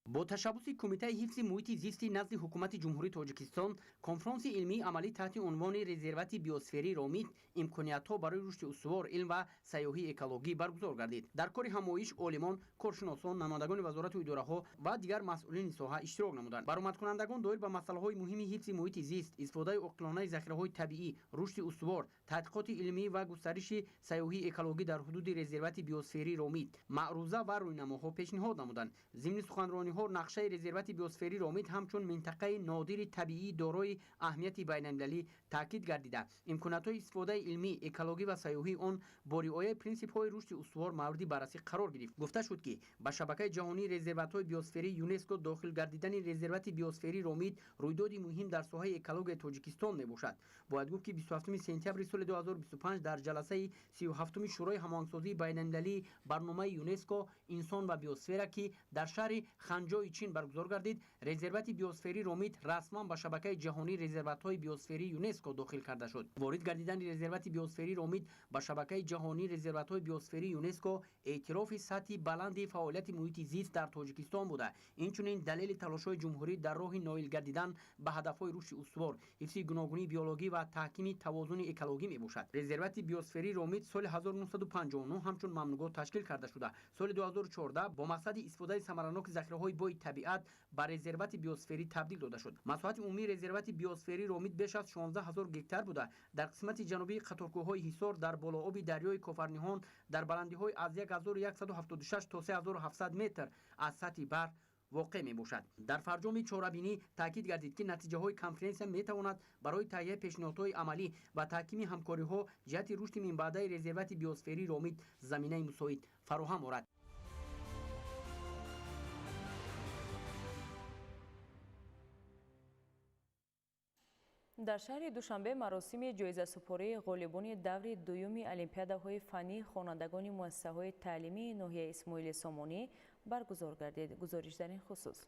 Бо ташаббуси Кумитаи ҳифзи муҳити зисти назди Ҳукумати Ҷумҳурии Тоҷикистон конфронси илмии амалӣ таҳти унвони «Резервати биосферии Ромит: имкониятҳо барои рушди устувор, илм ва сайёҳии экологӣ» баргузор гардид. Дар кори ҳамоиш олимон, коршиносон, намояндагони вазорату идораҳо ва дигар масъулини соҳа иштирок намуданд. Баромадкунандагон доир ба масъалаҳои муҳими ҳифзи муҳити зист, истифодаи оқилонаи захираҳои табиӣ, рушди устувор, таҳқиқоти илмӣ ва густариши сайёҳии экологӣ дар ҳудуди резервати биосферии Ромит маъруза ва рӯйнамоҳо пешниҳод намуданд. Зимни суханронӣ нақшаи резервати биосферии Ромит ҳамчун минтақаи нодири табиӣ дорои аҳамияти байналмилалӣ таъкид гардида, имкониятҳои истифодаи илмӣ, экологӣ ва сайёҳии он бо риояи принсипҳои рушди устувор мавриди баррасӣ қарор гирифт. Гуфта шуд, ки ба шабакаи ҷаҳонии резерватҳои биосферии ЮНЕСКО дохил гардидани резервати биосферии Ромит рӯйдоди муҳим дар соҳаи экологияи Тоҷикистон мебошад. Бояд гуфт, ки 27 сентябри соли 2025 дар ҷаласаи 37-уми Шӯрои ҳамоҳангсозии байналмилалии барномаи ЮНЕСКО «Инсон ва биосфера», ки дар шаҳри Ханҷои Чин баргузор гардид, резервати биосферии Ромит расман ба шабакаи ҷаҳонии резерватҳои биосферии ЮНЕСКО дохил карда шуд. Ворид гардидани резервати биосферии Ромит ба шабакаи ҷаҳонии резерватҳои биосферии ЮНЕСКО эътирофи сатҳи баланди фаъолияти муҳити зист дар Тоҷикистон буда, инчунин далели талошҳои ҷумҳурӣ дар роҳи ноил гардидан ба ҳадафҳои рушди устувор, ҳифзи гуногунии биологӣ ва таҳкими тавозуни экологӣ мебошад. Резервати биосферии Ромит соли 1959 ҳамчун мамнуъгоҳ ташкил карда шуда, соли 2014 бо мақсади истифодаи самараноки захираҳои бои табиат ба резервати биосферӣ табдил дода шуд. Масоҳати умумии резервати биосферии Ромит беш аз 16 ҳазор гектар буда, дар қисмати ҷанубии қаторкӯҳҳои Ҳисор, дар болооби дарёи Кофарниҳон, дар баландиҳои аз 1176 то 3700 метр аз сатҳи баҳр воқеъ мебошад. Дар фарҷоми чорабинӣ таъкид гардид, ки натиҷаҳои конференсия метавонад барои таҳияи пешниҳодҳои амалӣ ва таҳкими ҳамкориҳо ҷиҳати рушди минбаъдаи резервати биосферии Ромит заминаи мусоид фароҳам орад. Дар шаҳри Душанбе маросими ҷоизасупории ғолибони даври дуюми олимпиадаҳои фаннии хонандагони муассисаҳои таълимии ноҳияи Исмоили Сомонӣ баргузор гардид. Гузориш дар ин хусус.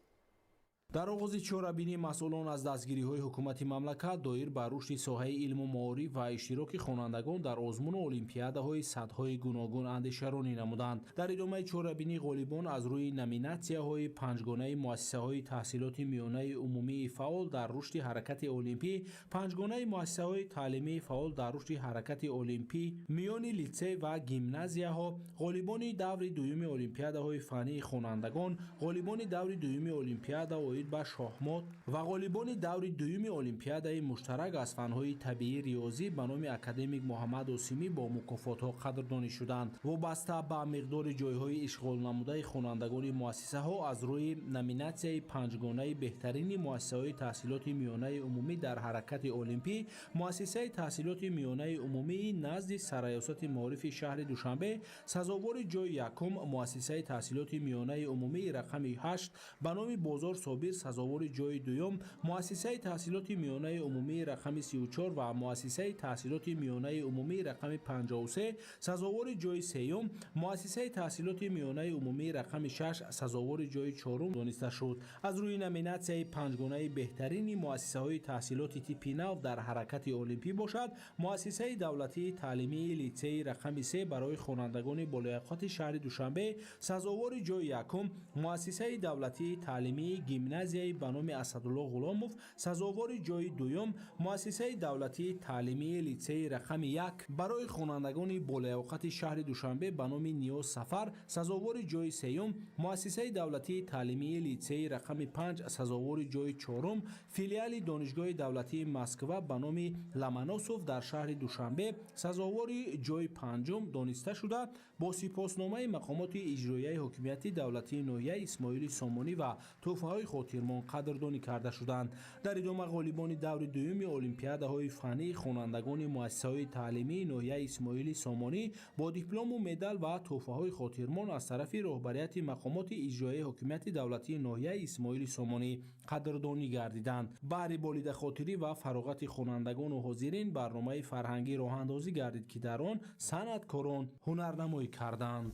Дар оғози чорабинӣ масъулон аз дастгириҳои ҳукумати мамлакат доир ба рушди соҳаи илму маориф ва иштироки хонандагон дар озмуну олимпиадаҳои сатҳҳои гуногун андешаронӣ намуданд. Дар идомаи чорабинӣ ғолибон аз рӯи номинатсияҳои панҷгонаи муассисаҳои таҳсилоти миёнаи умумии фаъол дар рушди ҳаракати олимпӣ, панҷгонаи муассисаҳои таълимии фаъол дар рушди ҳаракати олимпӣ миёни литсей ва гимназияҳо, ғолибони даври дуюми олимпиадаҳои фаннии хонандагон, ғолибони даври дуюми олимпиада оид ба шоҳмот ва ғолибони даври дуюми олимпиадаи муштарак аз фанҳои табиӣ риёзӣ ба номи академик Муҳаммад Осимӣ бо мукофотҳо қадрдонӣ шуданд. Вобаста ба миқдори ҷойҳои ишғолнамудаи хонандагони муассисаҳо аз рӯи номинатсияи панҷгонаи беҳтарини муассисаҳои таҳсилоти миёнаи умумӣ дар ҳаракати олимпӣ, муассисаи таҳсилоти миёнаи умумии назди Сарраёсати маорифи шаҳри Душанбе сазовори ҷойи якум, муассисаи таҳсилоти миёнаи умумии рақами 8 ба номи Бозор Собир Собир сазовори ҷойи дуюм, муассисаи таҳсилоти миёнаи умумии рақами 34 ва муассисаи таҳсилоти миёнаи умумии рақами 53 сазовори ҷойи сеюм, муассисаи таҳсилоти миёнаи умумии рақами 6 сазовори ҷойи чорум дониста шуд. Аз рӯи номинатсияи панҷгонаи беҳтарини муассисаҳои таҳсилоти типи нав дар ҳаракати олимпӣ бошад, муассисаи давлатии таълимии литсеи рақами 3 барои хонандагони болояқати шаҳри Душанбе сазовори ҷойи якум, муассисаи давлатии таълимии гимназияи ба номи Асадулло Ғуломов сазовори ҷойи дуюм, муассисаи давлатии таълимии литсеи рақами 1 барои хонандагони болояқати шаҳри Душанбе ба номи Ниёз Сафар сазовори ҷойи сеюм, муассисаи давлатии таълимии литсеи рақами 5 сазовори ҷойи чорум, филиали Донишгоҳи давлатии Москва ба номи Ломоносов дар шаҳри Душанбе сазовори ҷойи панҷум дониста шуда, бо сипосномаи мақомоти иҷроияи ҳокимияти давлатии ноҳияи Исмоили Сомонӣ ва тӯҳфаҳои хотирмон қадрдонӣ карда шуданд. Дар идома ғолибони даври дуюми олимпиадаҳои фаннии хонандагони муассисаҳои таълимии ноҳияи Исмоили Сомонӣ бо диплому медал ва тӯҳфаҳои хотирмон аз тарафи роҳбарияти мақомоти иҷроияи ҳокимияти давлатии ноҳияи Исмоили Сомонӣ қадрдонӣ гардиданд. Баҳри болидахотирӣ ва фароғати хонандагону ҳозирин барномаи фарҳангӣ роҳандозӣ гардид, ки дар он санъаткорон ҳунарнамоӣ карданд.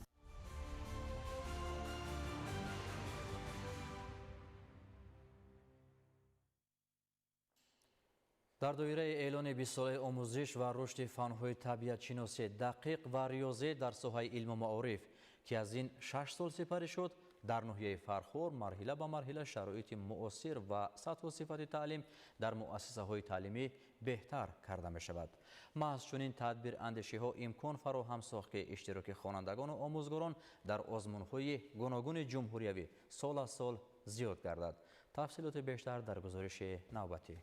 Дар доираи эълони 20-солаи омӯзиш ва рушди фанҳои табиатшиносӣ, дақиқ ва риёзӣ дар соҳаи илму маориф, ки аз ин 6 сол сипарӣ шуд, дар ноҳияи Фархор марҳила ба марҳила шароити муосир ва сатҳу сифати таълим дар муассисаҳои таълимӣ беҳтар карда мешавад. Маҳз чунин тадбирандешиҳо имкон фароҳам сохт, ки иштироки хонандагону омӯзгорон дар озмунҳои гуногуни ҷумҳуриявӣ сол аз сол зиёд гардад. Тафсилоти бештар дар гузориши навбатӣ.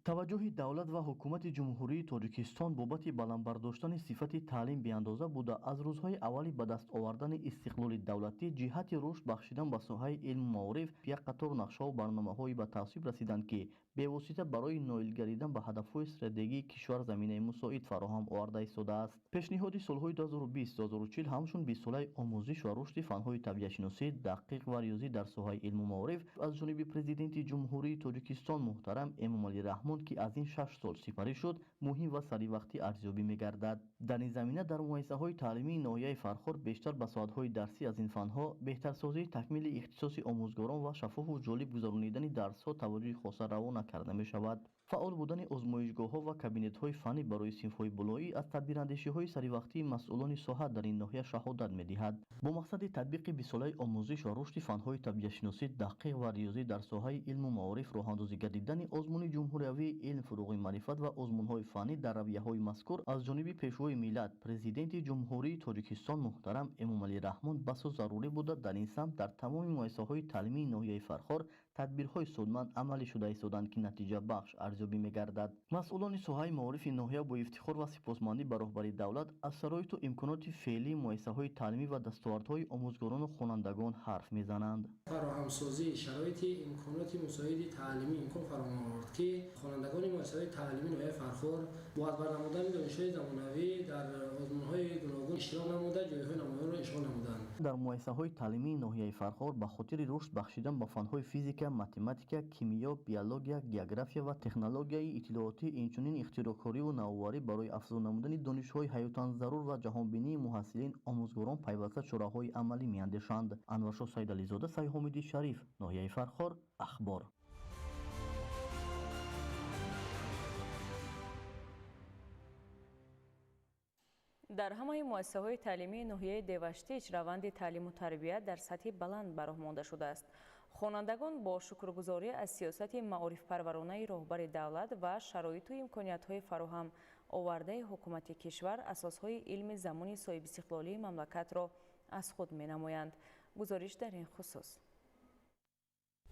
Таваҷҷӯҳи давлат ва ҳукумати Ҷумҳурии Тоҷикистон бобати баланд бардоштани сифати таълим беандоза буда, аз рӯзҳои аввали ба даст овардани истиқлоли давлатӣ ҷиҳати рушд бахшидан ба соҳаи илму маориф як қатор нақшаву барномаҳое ба тасвиб расиданд, ки бевосита барои ноил гардидан ба ҳадафҳои стратегии кишвар заминаи мусоид фароҳам оварда истодааст. Пешниҳоди солҳои 2020-2040 ҳамчун 20-солаи омӯзиш ва рушди фанҳои табиатшиносӣ, дақиқ ва риёзӣ дар соҳаи илму маориф аз ҷониби Президенти Ҷумҳурии Тоҷикистон муҳтарам Эмомалӣ Раҳмон, ки аз ин 6 сол сипарӣ шуд, муҳим ва саривақтӣ арзёбӣ мегардад. Дар ин замина дар муассисаҳои таълимии ноҳияи Фархор бештар ба соатҳои дарсӣ аз ин фанҳо, беҳтарсозии такмили ихтисоси омӯзгорон ва шаффофу ҷолиб гузаронидани дарсҳо таваҷҷӯҳи хоса равона карда мешавад. Фаъол будани озмоишгоҳҳо ва кабинетҳои фаннӣ барои синфҳои болоӣ аз тадбирандешиҳои саривақтии масъулони соҳа дар ин ноҳия шаҳодат медиҳад. Бо мақсади татбиқи 20-солаи омӯзиш ва рушди фанҳои табиатшиносӣ, дақиқ ва риёзӣ дар соҳаи илму маориф роҳандозӣ гардидани озмуни ҷумҳуриявии илм, фуруғи маърифат ва озмунҳои фаннӣ дар равияҳои мазкур аз ҷониби Пешвои миллат, Президенти Ҷумҳурии Тоҷикистон муҳтарам Эмомалӣ Раҳмон басо зарурӣ буда, дар ин самт дар тамоми муассисаҳои таълимии ноҳияи Фархор тадбирҳои судманд амалӣ шуда истоданд, ки натиҷабахш арзёбӣ мегардад. Масъулони соҳаи маорифи ноҳия бо ифтихор ва сипосмандӣ ба роҳбари давлат аз шароиту имконоти феълии муассисаҳои таълимӣ ва дастовардҳои омӯзгорону хонандагон ҳарф мезананд. Фароҳамсозии шароити имконоти мусоиди таълимӣ имкон фароҳам овард, ки хонандагони муассисаҳои таълимии ноҳияи Фархор бо аз бар намудани донишҳои замонавӣ дар озмунҳои гуногун иштирок намуда, ҷойҳои намоёнро ишғол намуданд. Дар муассисаҳои таълимии ноҳияи Фархор ба хотири рушд бахшидан ба фанҳои физика, математика, кимиё, биология, география ва технологияи иттилоотӣ, инчунин ихтироъкориву навоварӣ барои афзун намудани донишҳои ҳаётан зарур ва ҷаҳонбинии муҳассилин, омӯзгорон пайваста чораҳои амалӣ меандешанд. Анваршоҳ Сайдализода, Сайҳомиди Шариф, ноҳияи Фархор, Ахбор. Дар ҳамаи муассисаҳои таълимии ноҳияи Деваштич раванди таълиму тарбия дар сатҳи баланд ба роҳ монда шудааст. Хонандагон бо шукргузорӣ аз сиёсати маорифпарваронаи роҳбари давлат ва шароиту имкониятҳои фароҳам овардаи ҳукумати кишвар асосҳои илми замони соҳибистиқлолии мамлакатро аз худ менамоянд. Гузориш дар ин хусус.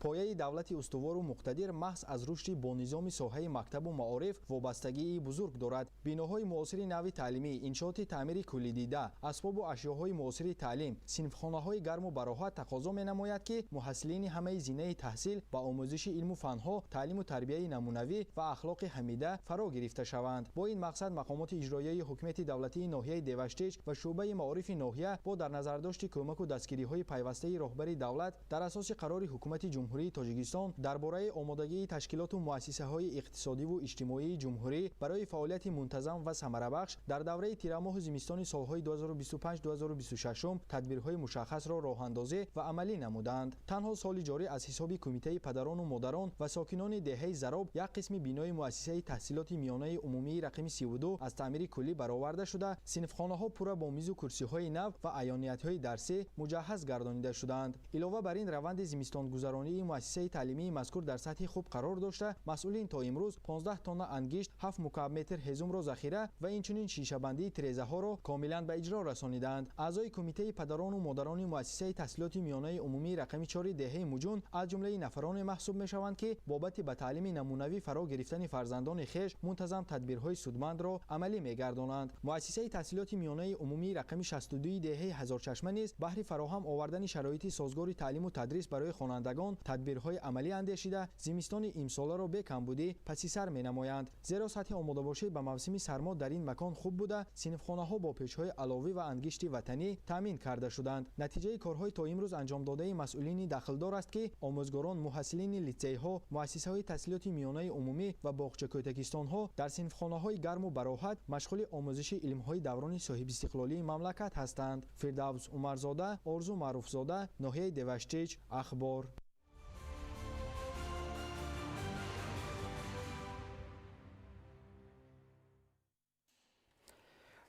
Пояи давлати устувору муқтадир маҳз аз рушди бонизоми соҳаи мактабу маориф вобастагии бузург дорад. Биноҳои муосири нави таълимӣ, иншооти таъмири куллидида, асбобу ашёҳои муосири таълим, синфхонаҳои гарму бароҳат тақозо менамояд, ки муҳассилини ҳамаи зинаи таҳсил ба омӯзиши илму фанҳо, таълиму тарбияи намунавӣ ва ахлоқи ҳамида фаро гирифта шаванд. Бо ин мақсад мақомоти иҷроияи ҳукумати давлатии ноҳияи Деваштич ва шӯъбаи маорифи ноҳия бо дар назардошти кӯмаку дастгириҳои пайвастаи роҳбари давлат дар асоси қарори ҳукумати Ҷумҳурии Тоҷикистон дар бораи омодагии ташкилоту муассисаҳои иқтисодиву иҷтимоии ҷумҳурӣ барои фаъолияти мунтазам ва самарабахш дар давраи тирамоҳу зимистони солҳои 2025-2026 тадбирҳои мушаххасро роҳандозӣ ва амалӣ намуданд. Танҳо соли ҷорӣ аз ҳисоби кумитаи падарону модарон ва сокинони деҳаи Зароб як қисми бинои муассисаи таҳсилоти миёнаи умумии рақами 32 аз таъмири куллӣ бароварда шуда, синфхонаҳо пурра бо мизу курсиҳои нав ва аёниятҳои дарсӣ муҷаҳҳаз гардонида шуданд. Илова бар ин, раванди зимистонгузаронии муассисаи таълимии мазкур дар сатҳи хуб қарор дошта, масъулин то имрӯз 15 тонна ангишт, 7 мукаабметр ҳезумро захира ва инчунин шишабандии тирезаҳоро комилан ба иҷро расонидаанд. Аъзои кумитаи падарону модарони муассисаи таҳсилоти миёнаи умумии рақами 4 деҳаи Муҷун аз ҷумлаи нафароне маҳсуб мешаванд, ки бобати ба таълими намунавӣ фаро гирифтани фарзандони хеш мунтазам тадбирҳои судмандро амалӣ мегардонанд. Муассисаи таҳсилоти миёнаи умумии рақами 62 деҳаи Ҳазорчашма низ баҳри фароҳам овардани шароити созгори таълиму тадрис барои хонандагон тадбирҳои амалӣ андешида, зимистони имсоларо бекамбудӣ паси сар менамоянд. Зеро сатҳи омодабошӣ ба мавсими сармо дар ин макон хуб буда, синфхонаҳо бо печҳои аловӣ ва ангишти ватанӣ таъмин карда шуданд. Натиҷаи корҳои то имрӯз анҷомдодаи масъулини дахлдор аст, ки омӯзгорон, муҳассилини литсейҳо, муассисаҳои таҳсилоти миёнаи умумӣ ва боғчакӯтакистонҳо дар синфхонаҳои гарму бароҳат машғули омӯзиши илмҳои даврони соҳибистиқлолии мамлакат ҳастанд. Фирдавс Умарзода, Орзу Маъруфзода, ноҳияи Деваштич, Ахбор.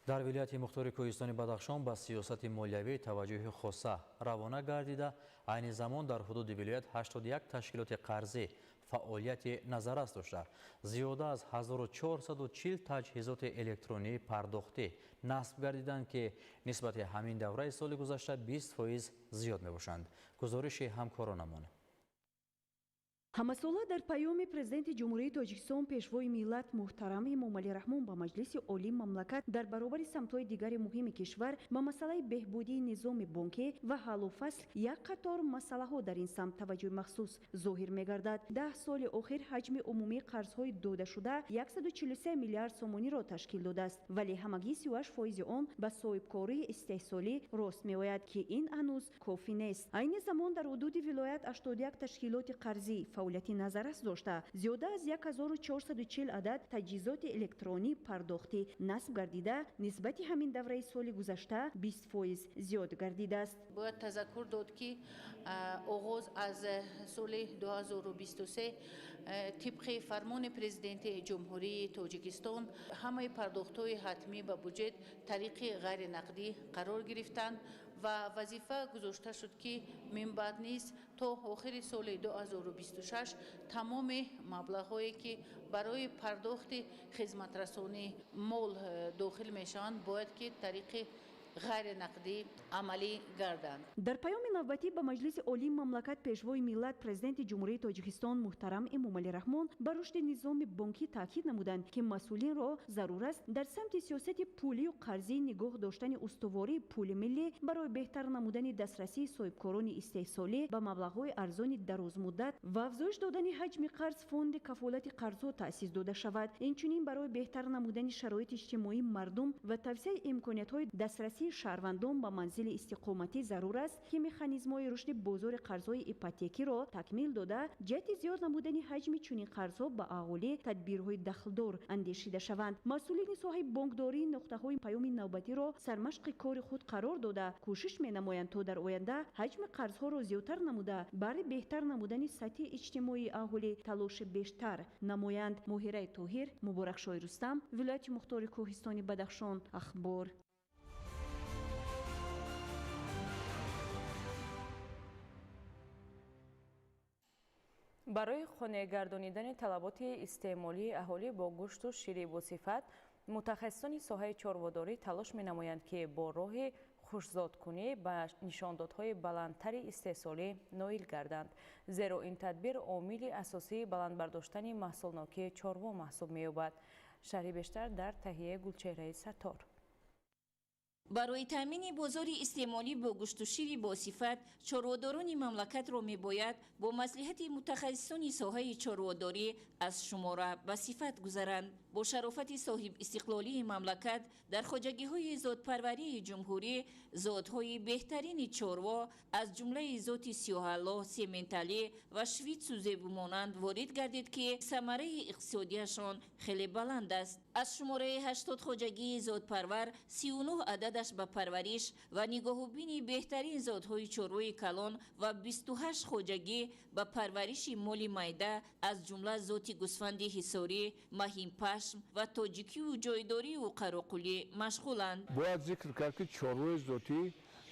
Дар вилояти мухтори Кӯҳистони Бадахшон ба сиёсати молиявӣ таваҷҷӯҳи хоса равона гардида, айни замон дар ҳудуди вилоят 81 ташкилоти қарзӣ фаъолияти назаррас дошта, зиёда аз 1440 таҷҳизоти электронии пардохтӣ насб гардиданд, ки нисбати ҳамин давраи соли гузашта 20% зиёд мебошанд. Гузориши ҳамкоронамон. Ҳамасола дар паёми Президенти Ҷумҳурии Тоҷикистон Пешвои миллат муҳтарам Эмомалӣ Раҳмон ба Маҷлиси Олии мамлакат дар баробари самтҳои дигари муҳими кишвар ба масъалаи беҳбудии низоми бонкӣ ва ҳаллу фасл як қатор масъалаҳо дар ин самт таваҷҷӯҳи махсус зоҳир мегардад. 10 соли охир ҳаҷми умумии қарзҳои додашуда 143 миллиард сомониро ташкил додааст, вале ҳамагӣ 38% он ба соҳибкории истеҳсолӣ рост меояд, ки ин ҳанӯз кофӣ нест. Айни замон дар ҳудуди вилоят 81 ташкилоти қарзӣ фаъолияти назаррас дошта, зиёда аз 1440 адад таҷҳизоти электронӣ пардохтӣ насб гардида, нисбати ҳамин давраи соли гузашта 20% зиёд гардидааст. Бояд тазаккур дод, ки оғоз аз соли 2023 тибқи фармони Президенти Ҷумҳурии Тоҷикистон ҳамаи пардохтҳои ҳатмӣ ба буҷет тариқи ғайринақдӣ қарор гирифтанд ва вазифа гузошта шуд, ки минбаъд низ то охири соли 2026 тамоми маблағҳое, ки барои пардохти хизматрасонии мол дохил мешаванд, бояд ки тариқи ғайринақдӣ амалӣ гарданд. Дар паёми навбатӣ ба Маҷлиси Олии мамлакат Пешвои миллат Президенти Ҷумҳурии Тоҷикистон муҳтарам Эмомалӣ Раҳмон ба рушди низоми бонкӣ таъкид намуданд, ки масъулинро зарур аст дар самти сиёсати пулию қарзӣ нигоҳ доштани устувории пули миллӣ барои беҳтар намудани дастрасии соҳибкорони истеҳсолӣ ба маблағҳои арзони дарозмуддат ва афзоиш додани ҳаҷми қарз фонди кафолати қарзҳо таъсис дода шавад. Инчунин барои беҳтар намудани шароити иҷтимоии мардум ва тавсияи имкониятҳои дастрасии шаҳрвандон ба манзили истиқоматӣ зарур аст, ки механизмҳои рушди бозори қарзҳои ипотекиро такмил дода, ҷиҳати зиёд намудани ҳаҷми чунин қарзҳо ба аҳолӣ тадбирҳои дахлдор андешида шаванд. Масъулини соҳаи бонкдорӣ нуқтаҳои паёми навбатиро сармашқи кори худ қарор дода, кӯшиш менамоянд, то дар оянда ҳаҷми қарзҳоро зиёдтар намуда, барои беҳтар намудани сатҳи иҷтимоии аҳолӣ талоши бештар намоянд. Моҳираи Тоҳир, Муборакшоҳи Рустам, вилояти мухтори Кӯҳистони Бадахшон, Ахбор. Барои қонеъ гардонидани талаботи истеъмолии аҳолӣ бо гӯшту шири босифат, мутахассисони соҳаи чорводорӣ талош менамоянд, ки бо роҳи Хушзодкунӣ ба нишондодҳои баландтари истеҳсолӣ ноил гарданд. Зеро ин тадбир омили асосии баланд бардоштани маҳсулнокии чорво маҳсуб меёбад. Шарҳи бештар дар таҳияи Гулчеҳраи Саттор. Барои таъмини бозори истеъмолӣ бо гӯшту шири босифат чорводорони мамлакатро мебояд бо маслиҳати мутахассисони соҳаи чорводорӣ аз шумора ба сифат гузаранд. Бо шарофати соҳибистиқлолии мамлакат дар хоҷагиҳои зодпарварии ҷумҳурӣ зодҳои беҳтарини чорво аз ҷумлаи зоти сиёҳалло, сементалӣ ва швитсу зебумонанд ворид гардид, ки самараи иқтисодияшон хеле баланд аст. Аз шумораи 80 хоҷагии зодпарвар 39 ададаш ба парвариш ва нигоҳубини беҳтарин зодҳои чорвои калон ва 28 хоҷагӣ ба парвариши моли майда аз ҷумла зоти гӯсфанди ҳисорӣ, маҳимпашм ва тоҷикию ҷойдорию қароқулӣ машғуланд. Бояд зикр кард, ки чорвои зотӣ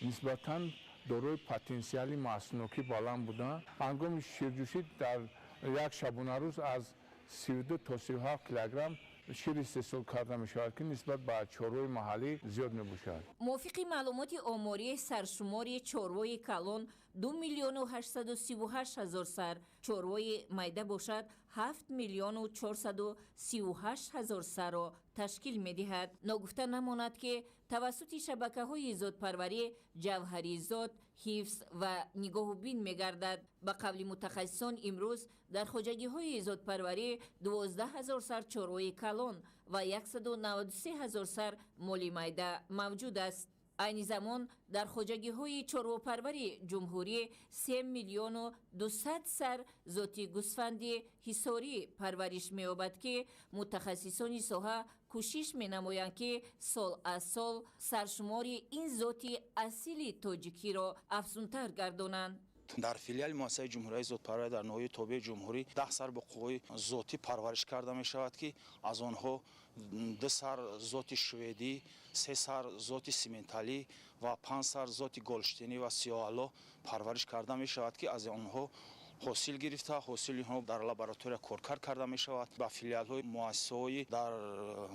нисбатан дорои потенсиали маҳсулнокӣ баланд буданд. Ҳангоми ширҷӯшӣ дар як шабонарӯз аз 32 то 37 килограмм шир истеҳсол карда мешавад, ки нисбат ба чорвои маҳаллӣ зиёд мебошад. Мувофиқи маълумоти оморӣ саршумори чорвои калон 2 миллиону 838 ҳазор сар, чорвои майда бошад 7 миллиону 438 ҳазор сарро ташкил медиҳад. Ногуфта намонад, ки тавассути шабакаҳои зодпарварӣ ҷавҳари зод ҳифз ва нигоҳубин мегардад. Ба қавли мутахассисон, имрӯз дар хоҷагиҳои зодпарварӣ 12 ҳазор сар чорвои калон ва 193 ҳазор сар моли майда мавҷуд аст. Айни замон дар хоҷагиҳои чорвопарвари ҷумҳурӣ 3 миллиону 200 сар зоти гӯсфанди ҳисорӣ парвариш меёбад, ки мутахассисони соҳа кӯшиш менамоянд, ки сол аз сол саршумори ин зоти асили тоҷикиро афзунтар гардонанд. Дар филиали муассисаи ҷумҳуриявии зодпарварӣ дар ноҳияи тобеи ҷумҳурӣ 10 сар буққои зотӣ парвариш карда мешавад, ки аз онҳо 2 сар зоти шведӣ, 3 сар зоти сименталӣ ва 5 сар зоти голштинӣ ва сиёҳалло парвариш карда мешавад, ки аз онҳо ҳосил гирифта, ҳосили онҳо дар лаборатория коркард карда мешавад. Ба филиалҳои муассисаҳои дар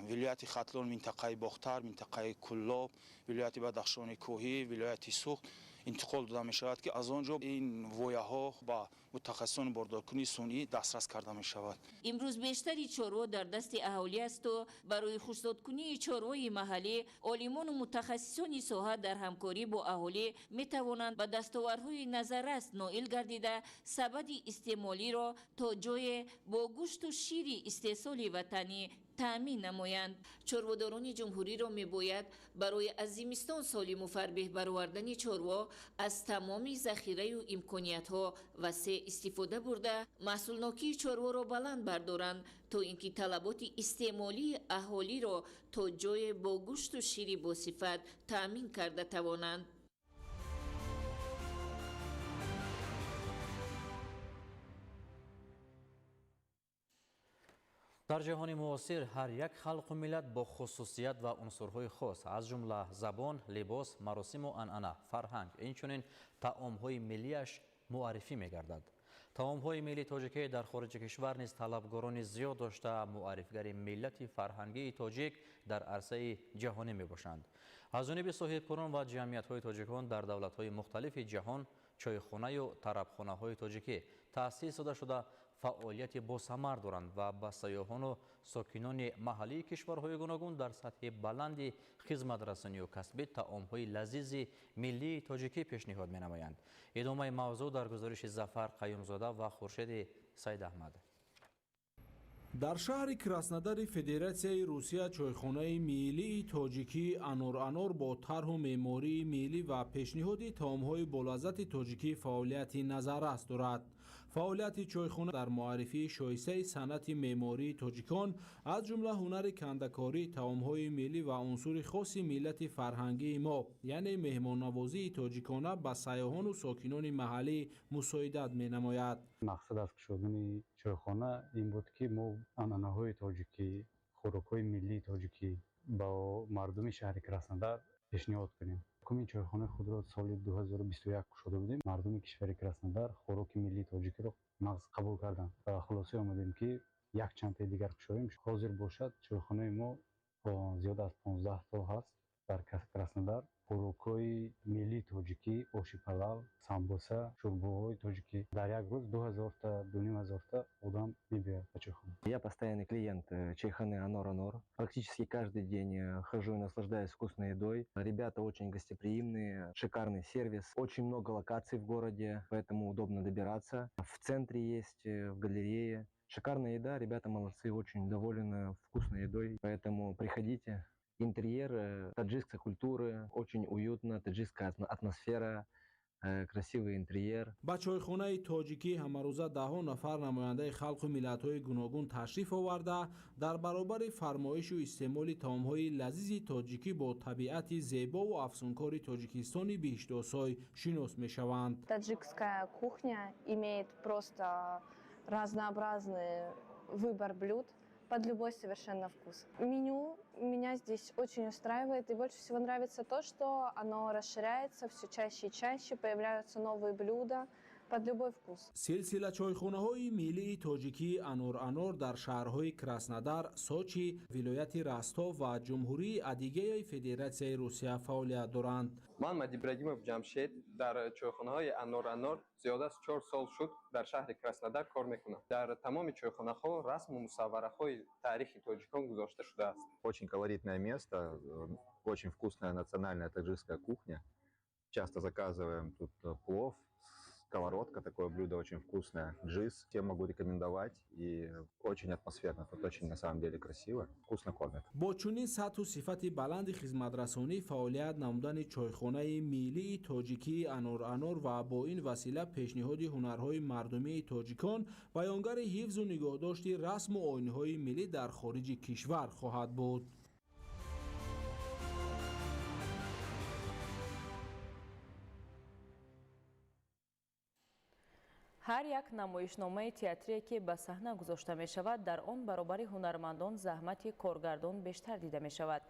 вилояти Хатлон, минтақаи Бохтар, минтақаи Куллоб, вилояти Бадахшони кӯҳӣ, вилояти Суғд интиқол дода мешавад, ки аз он ҷо ин вояҳо ба мутахассисони бордоркунии сунъӣ дастрас карда мешавад. Имрӯз бештари чорво дар дасти аҳолӣ асту барои хушзодкунии чорвои маҳаллӣ олимону мутахассисони соҳа дар ҳамкорӣ бо аҳолӣ метавонанд ба дастовардҳои назаррас ноил гардида, сабади истеъмолиро то ҷое бо гӯшту шири истеҳсоли ватанӣ таъмин намоянд. Чорводорони ҷумҳуриро мебояд барои аз зимистон солиму фарбеҳ баровардани чорво аз тамоми захираю имкониятҳо васеъ истифода бурда, маҳсулнокии чорворо баланд бардоранд, то ин ки талаботи истеъмолии аҳолиро то ҷое бо гӯшту шири босифат таъмин карда тавонанд. Дар ҷаҳони муосир ҳар як халқу миллат бо хусусият ва унсурҳои хос, аз ҷумла забон, либос, маросиму анъана, фарҳанг, инчунин таомҳои миллиаш муаррифӣ мегардад. Таомҳои миллии тоҷикӣ дар хориҷи кишвар низ талабгорони зиёд дошта, муаррифгари миллати фарҳангии тоҷик дар арсаи ҷаҳонӣ мебошанд. Аз ҷониби соҳибкорон ва ҷамъиятҳои тоҷикон дар давлатҳои мухталифи ҷаҳон чойхонаю тарабхонаҳои тоҷикӣ таъсис дода шуда, фаъолияти босамар доранд ва ба сайёҳону сокинони маҳаллии кишварҳои гуногун дар сатҳи баланди хизматрасонию касбӣ таомҳои лазизи миллии тоҷикӣ пешниҳод менамоянд. Идомаи мавзӯъ дар гузориши Зафар Қаюмзода ва Хуршеди Саидаҳмад. Дар шаҳри Краснодари Федератсияи Русия чойхонаи миллии тоҷикӣ Анор-Анор бо тарҳу меъмории миллӣ ва пешниҳоди таомҳои болаззати тоҷикӣ фаъолияти назаррас дорад. Фаъолияти чойхона дар муаррифии шоистаи санъати меъмории тоҷикон, аз ҷумла ҳунари кандакорӣ, таомҳои миллӣ ва унсури хоси миллати фарҳангии мо, яъне меҳмоннавозии тоҷикона ба сайёҳону сокинони маҳаллӣ мусоидат менамояд. Мақсад аз кушодани чойхона ин буд, ки мо анъанаҳои тоҷикӣ, хӯрокҳои миллии тоҷикӣ ба мардуми шаҳри Краснодар пешниҳод кунем. Якумин чойхонаи худро соли 2021 кушода будем. Мардуми кишвари Краснодар хӯроки миллии тоҷикиро нағз қабул карданд ва хулоса омадем, ки як чандтаи дигар кушоем. Ҳозир бошад, чойхонаи мо зиёд аз 15 то ҳаст дар Краснодар. Хӯрокҳои миллии тоҷикӣ, оши палав, самбуса, шӯрбоҳои тоҷикӣ. Дар як рӯз 2000-та, 2500-та одам мебиёяд ба чойхона. Я постоянный клиент чайханы Анор Анор. Практически каждый день хожу и наслаждаюсь вкусной едой. Ребята очень гостеприимные, шикарный сервис. Очень много локаций в городе, поэтому удобно добираться. В центре есть, в галерее. Шикарная еда, ребята молодцы, очень доволен вкусной едой. Поэтому приходите. Интерьер таджикской культуры, очень уютно, таджикская атмосфера, красивый интерьер. Ба чойхонаи тоҷикӣ ҳамарӯза даҳҳо нафар намояндаи халқу миллатҳои гуногун ташриф оварда, дар баробари фармоишу истеъмоли таомҳои лазизи тоҷикӣ бо табиати зебову афсункори Тоҷикистони биҳиштосой шинос мешаванд. Таджикская кухня имеет просто разнообразный выбор блюд под любой совершенно вкус. Меню меня здесь очень устраивает, и больше всего нравится то, что оно расширяется все чаще и чаще, появляются новые блюда под любой вкус. Силсила чойхонаҳои миллии тоҷикии Анор Анор дар шаҳрҳои Краснодар, Сочи, вилояти Ростов ва Ҷумҳурии Адигеяи Федератсияи Русия фаъолият доранд. Ман Мадибрагимов Ҷамшед, дар чойхонаҳои Анор Анор зиёда аз 4 сол шуд дар шаҳри Краснодар кор мекунам. Дар тамоми чойхонаҳо расму мусаввараҳои таърихи тоҷикон гузошта шудааст. Очень колоритное место, очень вкусная национальная таджикская кухня. Часто заказываем тут плов, сковородка, такое блюдо очень вкусное, джиз. Всем могу рекомендовать, и очень атмосферно, тут очень на самом деле красиво, вкусно кормят. Бо чунин сатҳу сифати баланди хизматрасонӣ фаъолият намудани чойхонаи миллии тоҷикии Анор Анор ва бо ин васила пешниҳоди ҳунарҳои мардумии тоҷикон баёнгари ҳифзу нигоҳдошти расму оинҳои миллӣ дар хориҷи кишвар хоҳад буд. Ҳар як намоишномаи театрие, ки ба саҳна гузошта мешавад, дар он баробари ҳунармандон заҳмати коргардон бештар дида мешавад.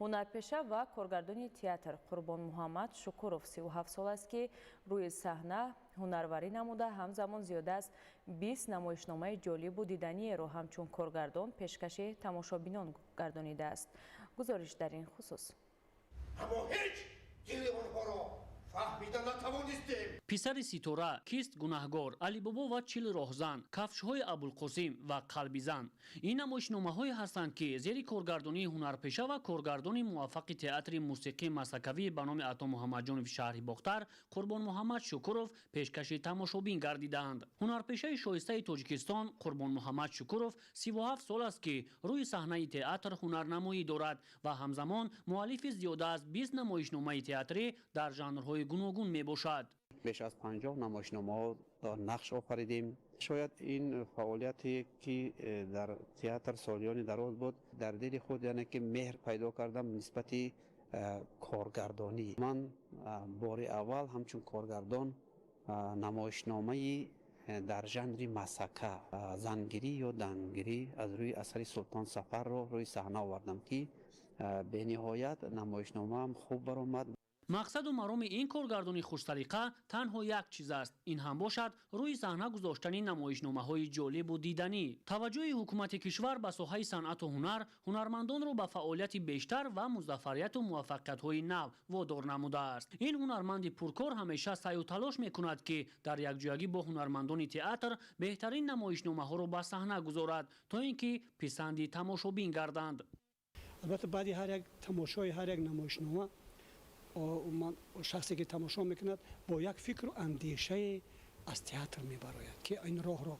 Ҳунарпеша ва коргардони театр Қурбонмуҳаммад Шукуров 37 сол аст, ки рӯи саҳна ҳунарварӣ намуда, ҳамзамон зиёда аз 20 намоишномаи ҷолибу диданиеро ҳамчун коргардон пешкаши тамошобинон гардонидааст. Гузориш дар ин хусус. Аммо ҳеҷ дили онҳоро фаҳмида натавонистем. Писари ситора, Кист гунаҳгор, Алибобо ва 40 роҳзан, Кафшҳои Абулқосим ва Қалби зан — ин намоишномаҳое ҳастанд, ки зери коргардонии ҳунарпеша ва коргардони муваффақи театри мусиқии мазҳакавӣ ба номи Ато Муҳаммадҷонови шаҳри Бохтар Қурбонмуҳаммад Шукуров пешкаши тамошобин гардидаанд. Ҳунарпешаи шоистаи Тоҷикистон Қурбонмуҳаммад Шукуров 37 сол аст, ки рӯи саҳнаи театр ҳунарнамоӣ дорад ва ҳамзамон муаллифи зиёда аз 20 намоишномаи театрӣ дар жанрҳои гуногун мебошад. Беш аз 50 намоишномаҳо нақш офаридем. Шояд ин фаъолияте, ки дар театр солиёни дароз буд, дар дили худ яъне ки меҳр пайдо кардам нисбати коргардонӣ. Ман бори аввал ҳамчун коргардон намоишномаи дар жанри масака, Зангирӣ ё дангирӣ, аз рӯи асари Султон Сафарро рӯи саҳна овардам, ки бениҳоят намоишномаам хуб баромад. Мақсаду мароми ин коргардони хушсалиқа танҳо як чиз аст. Ин ҳам бошад рӯи саҳна гузоштани намоишномаҳои ҷолибу диданӣ. Таваҷҷӯҳи ҳукумати кишвар ба соҳаи санъату ҳунар ҳунармандонро ба фаъолияти бештар ва музаффарияту муваффақиятҳои нав водор намудааст. Ин ҳунарманди пуркор ҳамеша саъю талош мекунад, ки дар якҷоягӣ бо ҳунармандони театр беҳтарин намоишномаҳоро ба саҳна гузорад, то ин ки писанди тамошобин гарданд. Албатта, баъди ҳар як тамошои ҳар як намоишнома шахсе, ки тамошо мекунад, бо як фикру андешае аз театр мебарояд, ки ин роҳро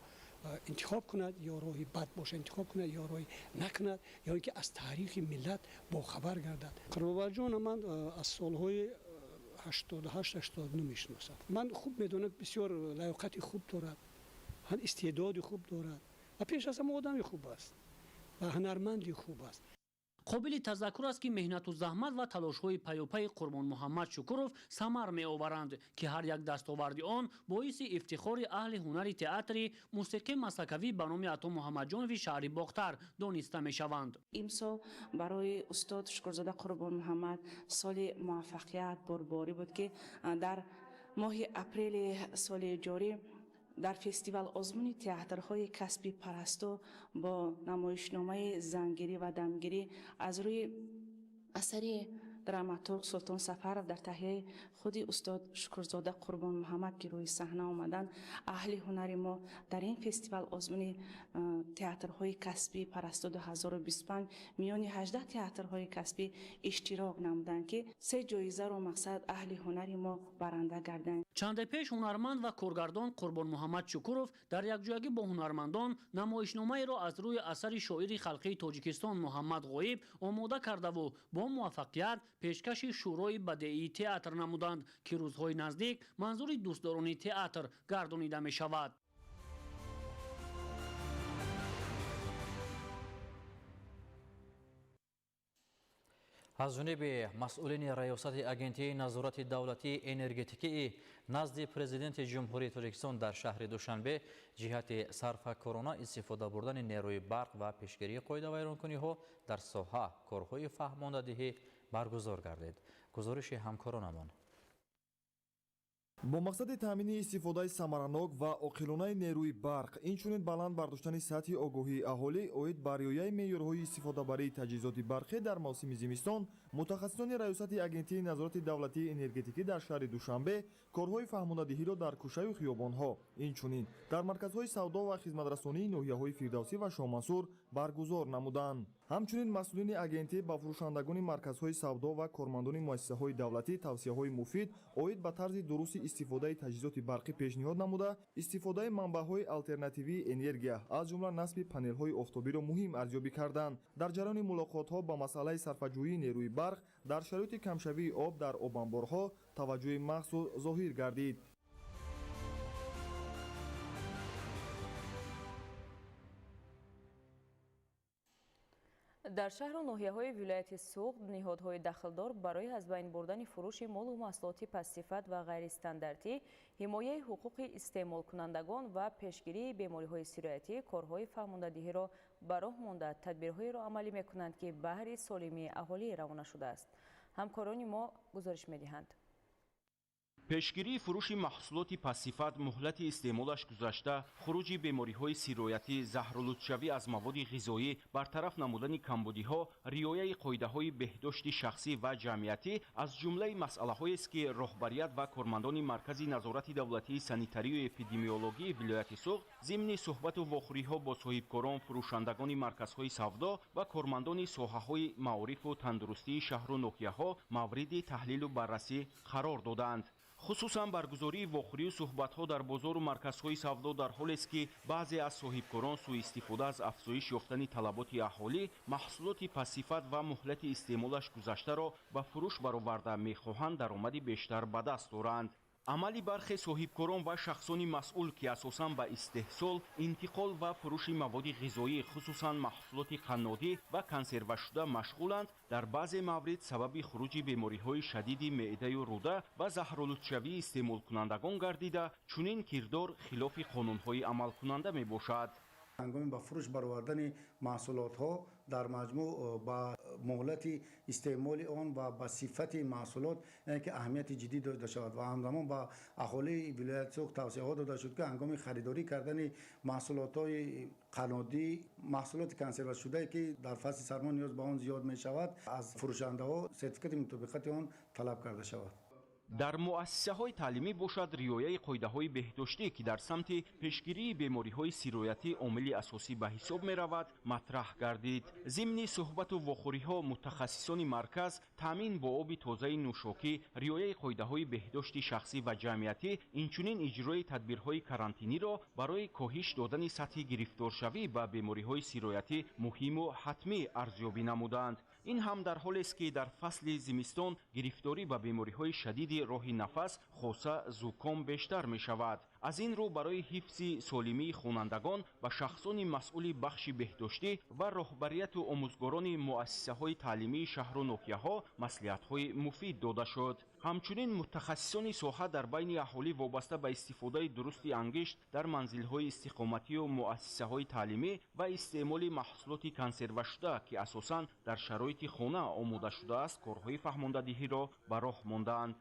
интихоб кунад ё роҳи бад боша интихоб кунад ё роҳи накунад, ё ин ки аз таърихи миллат бохабар гардад. Қурбонбаҷона ман аз солҳои 88, 89 мешиносам. Ман хуб медонам, бисёр лаёқати хуб дорад, истеъдоди хуб дорад ва пеш аз ҳама одами хуб аст ва ҳунарманди хуб аст. Қобили тазаккур аст, ки меҳнату заҳмат ва талошҳои паёпайи Қурбонмуҳаммад Шукуров самар меоваранд, ки ҳар як дастоварди он боиси ифтихори аҳли ҳунари театри мусиқии мазҳакавӣ ба номи Ато Муҳаммадҷонови шаҳри Бохтар дониста мешаванд. Имсол барои устод Шукурзода Қурбонмуҳаммад соли муваффақият, бурдборӣ буд, ки дар моҳи апрели соли ҷорӣ дар фестивал озмуни театрҳои касби Парасту бо намоишномаи Зангирӣ ва дамгирӣ аз рӯи асари драматург Султон Сафаров дар таҳияи худи устод Шукрзода Қурбон Муҳаммад ки рӯи саҳна омаданд, аҳли ҳунари мо дар ин фестивал озмуни театрҳои касбӣ Парасту 2025 миёни 18 театрҳои касбӣ иштирок намуданд, ки 3 ҷоизаро мақсад аҳли ҳунари мо баранда гарданд. Чанде пеш ҳунарманд ва коргардон Қурбон Муҳаммад Шукуров дар якҷоягӣ бо ҳунармандон намоишномаеро аз рӯи асари шоири халқии Тоҷикистон Муҳаммад Ғоиб омода кардаву бо муваффақият пешкаши Шӯрои бадеии театр намуданд, ки рӯзҳои наздик манзури дӯстдорони театр гардонида мешавад. Аз ҷониби масъулини Раёсати Агентии назорати давлатии энергетикии назди Президенти Ҷумҳурии Тоҷикистон дар шаҳри Душанбе ҷиҳати сарфакорона истифода бурдани нерӯи барқ ва пешгирии қоидавайронкуниҳо дар соҳа корҳои фаҳмондадиҳӣ баргузор гардид. Гузориши ҳамкоронамон. Бо мақсади таъмини истифодаи самаранок ва оқилонаи нерӯи барқ, инчунин баланд бардоштани сатҳи огоҳии аҳолӣ оид ба риояи меъёрҳои истифодабарии таҷҳизоти барқӣ дар мавсими зимистон, мутахассисони Раёсати Агентии назорати давлатии энергетикӣ дар шаҳри Душанбе корҳои фаҳмондадиҳиро дар кӯчаю хиёбонҳо, инчунин дар марказҳои савдо ва хизматрасонии ноҳияҳои Фирдавсӣ ва Шоҳмансур баргузор намуданд. Ҳамчунин масъулини агентӣ ба фурӯшандагони марказҳои савдо ва кормандони муассисаҳои давлатӣ тавсияҳои муфид оид ба тарзи дурусти истифодаи таҷҳизоти барқӣ пешниҳод намуда, истифодаи манбаъҳои алтернативии энергия, аз ҷумла насби панелҳои офтобиро муҳим арзёбӣ карданд. Дар ҷараёни мулоқотҳо ба масъалаи сарфаҷӯии нерӯи барқ дар шароити камшавии об дар обанборҳо таваҷҷӯҳи махсус зоҳир гардид. Дар шаҳру ноҳияҳои вилояти Суғд ниҳодҳои дахлдор барои аз байн бурдани фурӯши молу маҳсулоти пастсифат ва ғайристандартӣ, ҳимояи ҳуқуқи истеъмолкунандагон ва пешгирии бемориҳои сироятӣ корҳои фаҳмондадиҳиро ба роҳ монда, тадбирҳоеро амалӣ мекунанд, ки баҳри солимии аҳолӣ равона шудааст. Ҳамкорони мо гузориш медиҳанд. Пешгирии фурӯши маҳсулоти пастсифат, муҳлати истеъмолаш гузашта, хуруҷи бемориҳои сироятӣ, заҳролудшавӣ аз маводи ғизоӣ, бартараф намудани камбудиҳо, риояи қоидаҳои беҳдошти шахсӣ ва ҷамъиятӣ аз ҷумлаи масъалаҳоест, ки роҳбарият ва кормандони Маркази назорати давлатии санитарию эпидемиологии вилояти Суғд зимни суҳбату вохӯриҳо бо соҳибкорон, фурӯшандагони марказҳои савдо ва кормандони соҳаҳои маорифу тандурустии шаҳру ноҳияҳо мавриди таҳлилу баррасӣ қарор додаанд. Хусусан баргузории вохӯрию суҳбатҳо дар бозору марказҳои савдо дар ҳолест, ки баъзе аз соҳибкорон сӯистифода аз афзоиш ёфтани талаботи аҳолӣ маҳсулоти пастсифат ва муҳлати истеъмолаш гузаштаро ба фурӯш бароварда мехоҳанд даромади бештар ба даст оранд. Амали бархе соҳибкорон ва шахсони масъул, ки асосан ба истеҳсол, интиқол ва фурӯши маводи ғизоӣ, хусусан маҳсулоти қаннодӣ ва консервашуда машғуланд, дар баъзе маврид сабаби хуруҷи бемориҳои шадиди меъдаю рӯда ва заҳролудшавии истеъмолкунандагон гардида, чунин кирдор хилофи қонунҳои амалкунанда мебошад. Ҳангоми ба фурӯш баровардани маҳсулотҳо дар маҷмӯъ ба муҳлати истеъмоли он ва ба сифати маҳсулот яъне ки аҳамияти ҷиддӣ дода шавад ва ҳамзамон ба аҳолии вилояти Суғд тавсияҳо дода шуд, ки ҳангоми харидорӣ кардани маҳсулотҳои қаннодӣ, маҳсулоти консервашудае, ки дар фасли сармо ниёз ба он зиёд мешавад, аз фурӯшандаҳо сертификати мутобиқати он талаб карда шавад. Дар муассисаҳои таълимӣ бошад, риояи қоидаҳои беҳдоштӣ, ки дар самти пешгирии бемориҳои сироятӣ омили асосӣ ба ҳисоб меравад, матраҳ гардид. Зимни суҳбату вохӯриҳо мутахассисони марказ таъмин бо оби тозаи нӯшокӣ, риояи қоидаҳои беҳдошти шахсӣ ва ҷамъиятӣ, инчунин иҷрои тадбирҳои карантиниро барои коҳиш додани сатҳи гирифторшавӣ ба бемориҳои сироятӣ муҳиму ҳатмӣ арзёбӣ намуданд. Ин ҳам дар ҳолест, ки дар фасли зимистон гирифторӣ ба бемориҳои шадиди роҳи нафас, хоса зуком бештар мешавад. Аз ин рӯ барои ҳифзи солимии хонандагон ба шахсони масъули бахши беҳдоштӣ ва роҳбарияту омӯзгорони муассисаҳои таълимии шаҳру ноҳияҳо маслиҳатҳои муфид дода шуд. Ҳамчунин мутахассисони соҳа дар байни аҳолӣ вобаста ба истифодаи дурусти ангишт дар манзилҳои истиқоматию муассисаҳои таълимӣ ва истеъмоли маҳсулоти консервашуда, ки асосан дар шароити хона омода шудааст, корҳои фаҳмондадиҳиро ба роҳ мондаанд.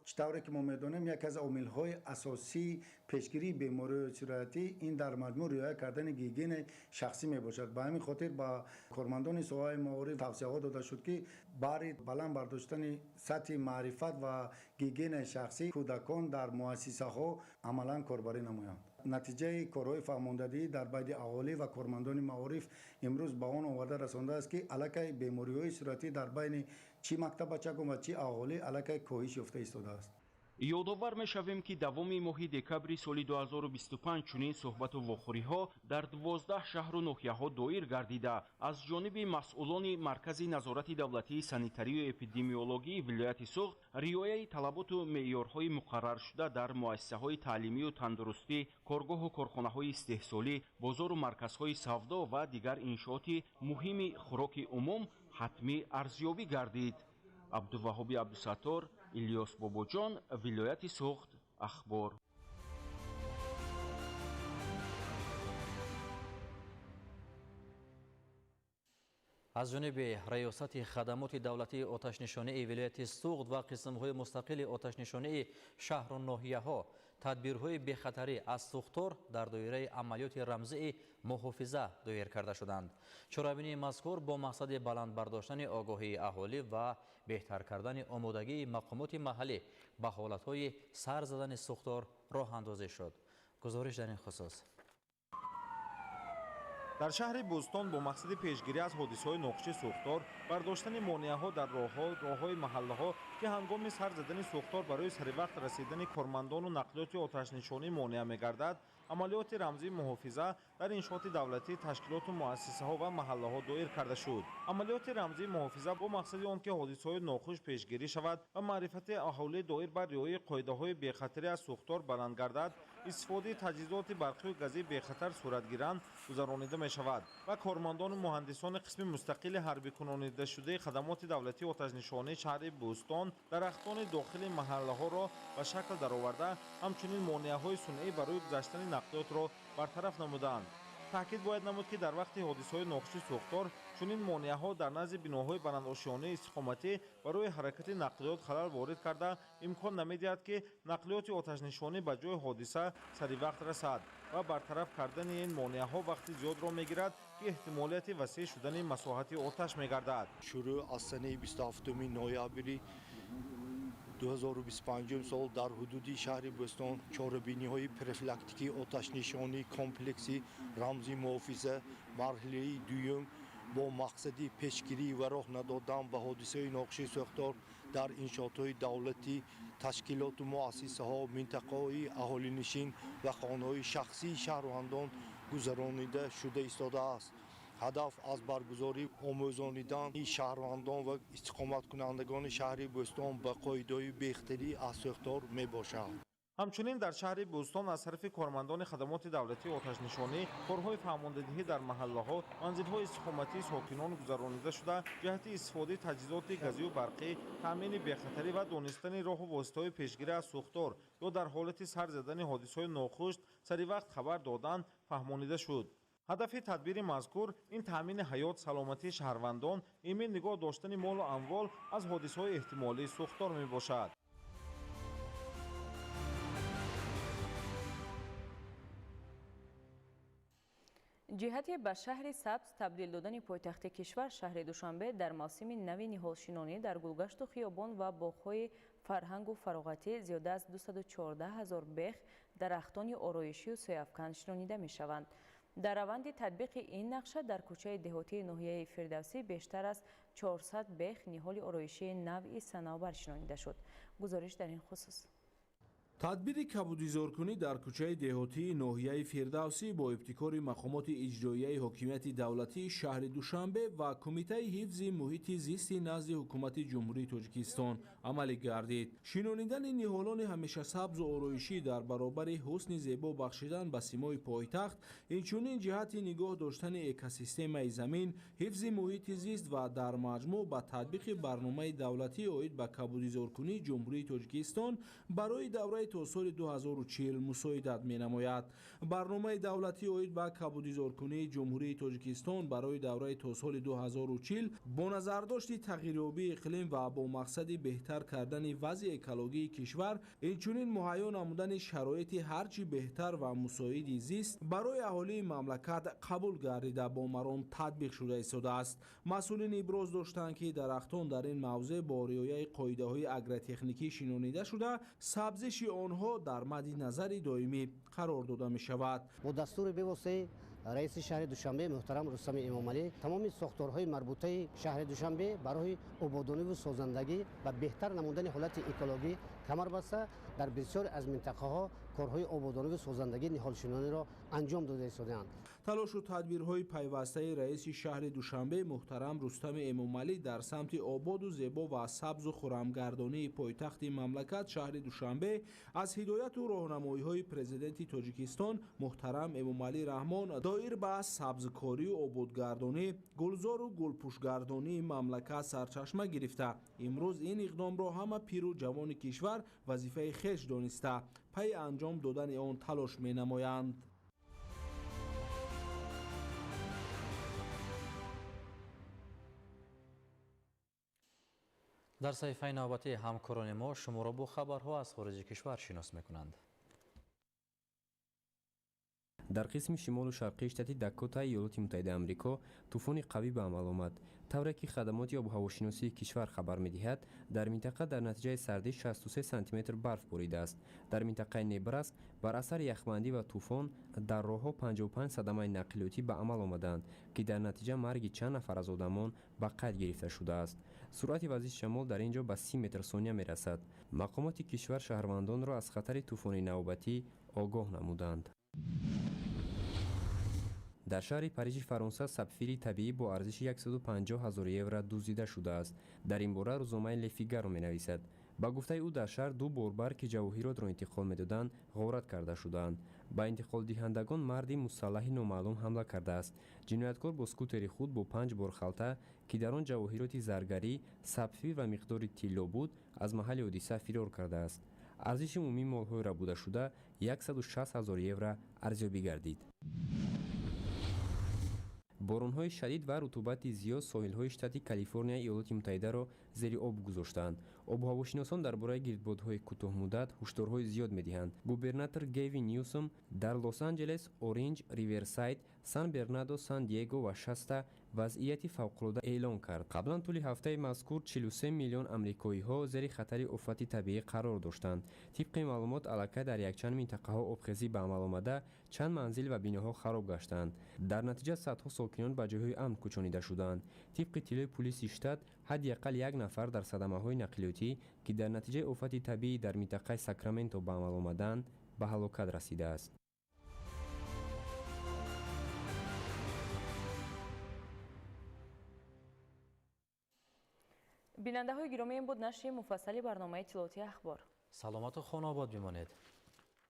Чӣ тавре ки мо медонем, яке аз омилҳои асосии пешгирии бемориҳои сироятӣ ин дар маҷмӯъ риоя кардани гигиенаи шахсӣ мебошад. Ба ҳамин хотир ба кормандони соҳаи маориф тавсияҳо дода шуд, ки баҳри баланд бардоштани сатҳи маърифат ва гигиенаи шахсӣ кӯдакон дар муассисаҳо амалан корбарӣ намоянд. Натиҷаи корҳои фаҳмондадиҳӣ дар байни аҳолӣ ва кормандони маориф имрӯз ба он оварда расондааст, ки аллакай бемориҳои сироятӣ дар байни чӣ мактаббачагон ва чӣ аҳолӣ аллакай коҳиш ёфта истодааст. Ёдовар мешавем, ки давоми моҳи декабри соли 2025 чунин суҳбату вохӯриҳо дар 12 шаҳру ноҳияҳо доир гардида, аз ҷониби масъулони Маркази назорати давлатии санитарию эпидемиологии вилояти Суғд риояи талаботу меъёрҳои муқарраршуда дар муассисаҳои таълимию тандурустӣ, коргоҳу корхонаҳои истеҳсолӣ, бозору марказҳои савдо ва дигар иншооти муҳими хӯроки умум ҳатмӣ арзёбӣ гардид. Абдуваҳоби Абдусаттор, Илёс Бобоҷон, вилояти Суғд, Ахбор. Аз ҷониби Раёсати хадамоти давлатии оташнишонии вилояти Суғд ва қисмҳои мустақили оташнишонии шаҳру ноҳияҳо тадбирҳои бехатарӣ аз сӯхтор дар доираи амалиёти рамзии муҳофиза доир карда шуданд. Чорабинии мазкур бо мақсади баланд бардоштани огоҳии аҳолӣ ва беҳтар кардани омодагии мақомоти маҳаллӣ ба ҳолатҳои сар задани сӯхтор роҳандозӣ шуд. Гузориш дар ин хусус. Дар шаҳри Бӯстон бо мақсади пешгирӣ аз ҳодисаҳои нохуши сӯхтор, бардоштани монеаҳо дар роҳҳо, роҳҳои маҳаллаҳо, ки ҳангоми сар задани сӯхтор барои саривақт расидани кормандону нақлиёти оташнишонӣ монеа мегардад, амалиёти рамзии муҳофиза дар иншооти давлатӣ, ташкилоту муассисаҳо ва маҳаллаҳо доир карда шуд. Амалиёти рамзии муҳофиза бо мақсади он ки ҳодисаҳои нохуш пешгирӣ шавад ва маърифати аҳолӣ доир ба риояи қоидаҳои бехатарӣ аз сӯхтор баланд гардад, истифодаи таҷҳизоти барқию газӣ бехатар сурат гиранд, гузаронида мешавад ва кормандону муҳандисони қисми мустақили ҳарбикунонидашудаи хадамоти давлатии оташнишонии шаҳри Бӯстон дарахтони дохили маҳаллаҳоро ба шакл дароварда, ҳамчунин монеаҳои сунъӣ барои гузаштани нақлиётро бартараф намуданд. Таъкид бояд намуд, ки дар вақти ҳодисаҳои нохуши сӯхтор чунин монеаҳо дар назди биноҳои баландошёнаи истиқоматӣ барои ҳаракати нақлиёт халал ворид карда, имкон намедиҳад, ки нақлиёти оташнишонӣ ба ҷои ҳодиса саривақт расад ва бартараф кардани ин монеаҳо вақти зиёдро мегирад, ки эҳтимолияти васеъ шудани масоҳати оташ мегардад. Шурӯъ аз санаи 27 ноябри 2025 сол дар ҳудуди шаҳри Бӯстон чорабиниҳои профилактикии оташнишонии комплекси рамзи муҳофиза марҳилаи дуюм бо мақсади пешгирӣ ва роҳ надодан ба ҳодисаи нохуши сӯхтор дар иншоотҳои давлатӣ, ташкилоту муассисаҳо, минтақаҳои аҳолинишин ва хонаҳои шахсии шаҳрвандон гузаронида шуда истодааст. Ҳадаф аз баргузорӣ омӯзонидани шаҳрвандон ва истиқоматкунандагони шаҳри Бӯстон ба қоидаҳои бехатарӣ аз сӯхтор мебошад. Ҳамчунин дар шаҳри Бӯстон аз тарафи кормандони хадамоти давлатии оташнишонӣ корҳои фаҳмондадиҳӣ дар маҳаллаҳо, манзилҳои истиқоматии сокинон гузаронида шуда, ҷиҳати истифодаи таҷҳизоти газию барқӣ, таъмини бехатарӣ ва донистани роҳу воситаҳои пешгирӣ аз сӯхтор ё дар ҳолати сар задани ҳодисаҳои нохуш саривақт хабар додан фаҳмонида шуд. Ҳадафи тадбири мазкур ин таъмини ҳаёт, саломатии шаҳрвандон, имин нигоҳ доштани молу амвол аз ҳодисаҳои эҳтимолии сӯхтор мебошад. Ҷиҳати ба шаҳри сабз табдил додани пойтахти кишвар, шаҳри Душанбе дар мавсими нави ниҳолшинонӣ дар гулгашту хиёбон ва боғҳои фарҳангу фароғатӣ зиёда аз 214 ҳазор бех дарахтони ороишию сояафкан шинонида мешаванд. Дар раванди татбиқи ин нақша дар кӯчаи деҳотии ноҳияи Фирдавсӣ бештар аз 400 бех ниҳоли ороишии навъи санавбар шинонида шуд. Гузориш дар ин хусус. Тадбири кабудизоркунӣ дар кӯчаи деҳотии ноҳияи Фирдавсӣ бо ибтикори мақомоти иҷроияи ҳокимияти давлатии шаҳри Душанбе ва Кумитаи ҳифзи муҳити зисти назди Ҳукумати Ҷумҳурии Тоҷикистон амалӣ гардид. Шинонидани ниҳолони ҳамешасабзу ороишӣ дар баробари ҳусни зебо бахшидан ба симои пойтахт, инчунин ҷиҳати нигоҳ доштани экосистемаи замин, ҳифзи муҳити зист ва дар маҷмӯъ ба татбиқи барномаи давлатӣ оид ба кабудизоркунии Ҷумҳурии Тоҷикистон барои давраи давраи то соли 2040 мусоидат менамояд. Барномаи давлатӣ оид ба кабудизоркунии Ҷумҳурии Тоҷикистон барои давраи то соли 2040 бо назардошти тағйирёбии иқлим ва бо мақсади беҳтар кардани вазъи экологии кишвар, инчунин муҳайё намудани шароити ҳарчи беҳтар ва мусоиди зист барои аҳолии мамлакат қабул гардида бо маром татбиқ шуда истодааст. Масъулин иброз доштанд, ки дарахтон дар ин мавзеъ бо риояи қоидаҳои агротехникӣ шинонида шуда, сабзиши онҳо дар мадди назари доимӣ қарор дода мешавад. Бо дастури бевоситаи раиси шаҳри Душанбе муҳтарам Рустами Эмомалӣ тамоми сохторҳои марбутаи шаҳри Душанбе барои ободониву созандагӣ ва беҳтар намудани ҳолати экологӣ камар баста дар бисёре аз минтақаҳо корҳои ободониву созандагӣ ниҳолшинониро анҷом дода истодаанд. Талошу тадбирҳои пайвастаи раиси шаҳри Душанбе муҳтарам Рустами Эмомалӣ дар самти ободу зебо ва сабзу хурамгардонии пойтахти мамлакат шаҳри Душанбе аз ҳидояту роҳнамоиҳои президенти Тоҷикистон муҳтарам Эмомалӣ Раҳмон доир ба сабзкорию ободгардонӣ, гулзору гулпӯшгардонии мамлакат сарчашма гирифта, имрӯз ин иқдомро ҳама пиру ҷавони кишвар вазифаи хеш дониста, пайи анҷом додани он талош менамоянд. Дар саҳифаи навбатии ҳамкорони мо шуморо бо хабарҳо аз хориҷи кишвар шинос мекунанд. Дар қисми шимолу шарқии штати Дакотаи Иёлоти Муттаҳидаи Амрико тӯфони қавӣ ба амал омад. Тавре ки хадамоти обуҳавошиносии кишвар хабар медиҳад, дар минтақа дар натиҷаи сардӣ 63 сантиметр барф боридааст. Дар минтақаи Небраск бар асари яхбандӣ ва тӯфон дар роҳҳо 55 садамаи нақлиётӣ ба амал омаданд, ки дар натиҷа марги чанд нафар аз одамон ба қайд гирифта шудааст. Суръати вазиши шамол дар ин ҷо ба 30 метр сония мерасад. Мақомоти кишвар шаҳрвандонро аз хатари тӯфони навбатӣ огоҳ намуданд. Дар шаҳри Парижи Фаронса сапфири табиӣ бо арзиши 150 ҳазор евро дуздида шудааст. Дар ин бора рӯзномаи Ле Фигаро менависад. Ба гуфтаи ӯ, дар шаҳр ду борбар, ки ҷавоҳиротро интиқол медоданд, ғорат карда шудаанд. Ба интиқолдиҳандагон марди мусаллаҳи номаълум ҳамла кардааст. Ҷинояткор бо скутери худ бо 5 бор халта, ки дар он ҷавоҳироти заргарӣ, сапфир ва миқдори тилло буд, аз маҳалли ҳодиса фирор кардааст. Арзиши умумии молҳои рабудашуда 160 ҳазор евро арзёбӣ гардид. Боронҳои шадид ва рутубати зиёд соҳилҳои штати Калифорнияи Иёлоти Муттаҳидаро зери об гузоштаанд. Обуҳавошиносон дар бораи гирдбодҳои кӯтоҳмуддат ҳушдорҳои зиёд медиҳанд. Губернатор Гевин Ньюсом дар Лос-Анҷелес, Оринҷ, Риверсайд, Сан Бернардо, Сан Диего ва Шаста вазъияти фавқулода эълон кард. Қаблан тӯли ҳафтаи мазкур 43 миллион амрикоиҳо зери хатари офати табиӣ қарор доштанд. Тибқи маълумот, аллакай дар якчанд минтақаҳо обхезӣ ба амал омада, чанд манзил ва биноҳо хароб гаштанд. Дар натиҷа садҳо сокинон ба ҷойҳои амн кӯчонида шуданд. Тибқи иттилои пулиси штат, ҳадди ақал як нафар дар садамаҳои нақлиётӣ, ки дар натиҷаи офати табиӣ дар минтақаи Сакраменто ба амал омаданд, ба ҳалокат расидааст. Бинандаҳои гиромӣ, ин буд нашри муфассали барномаи иттилоотии Ахбор. Саломату хонаобод бимонед.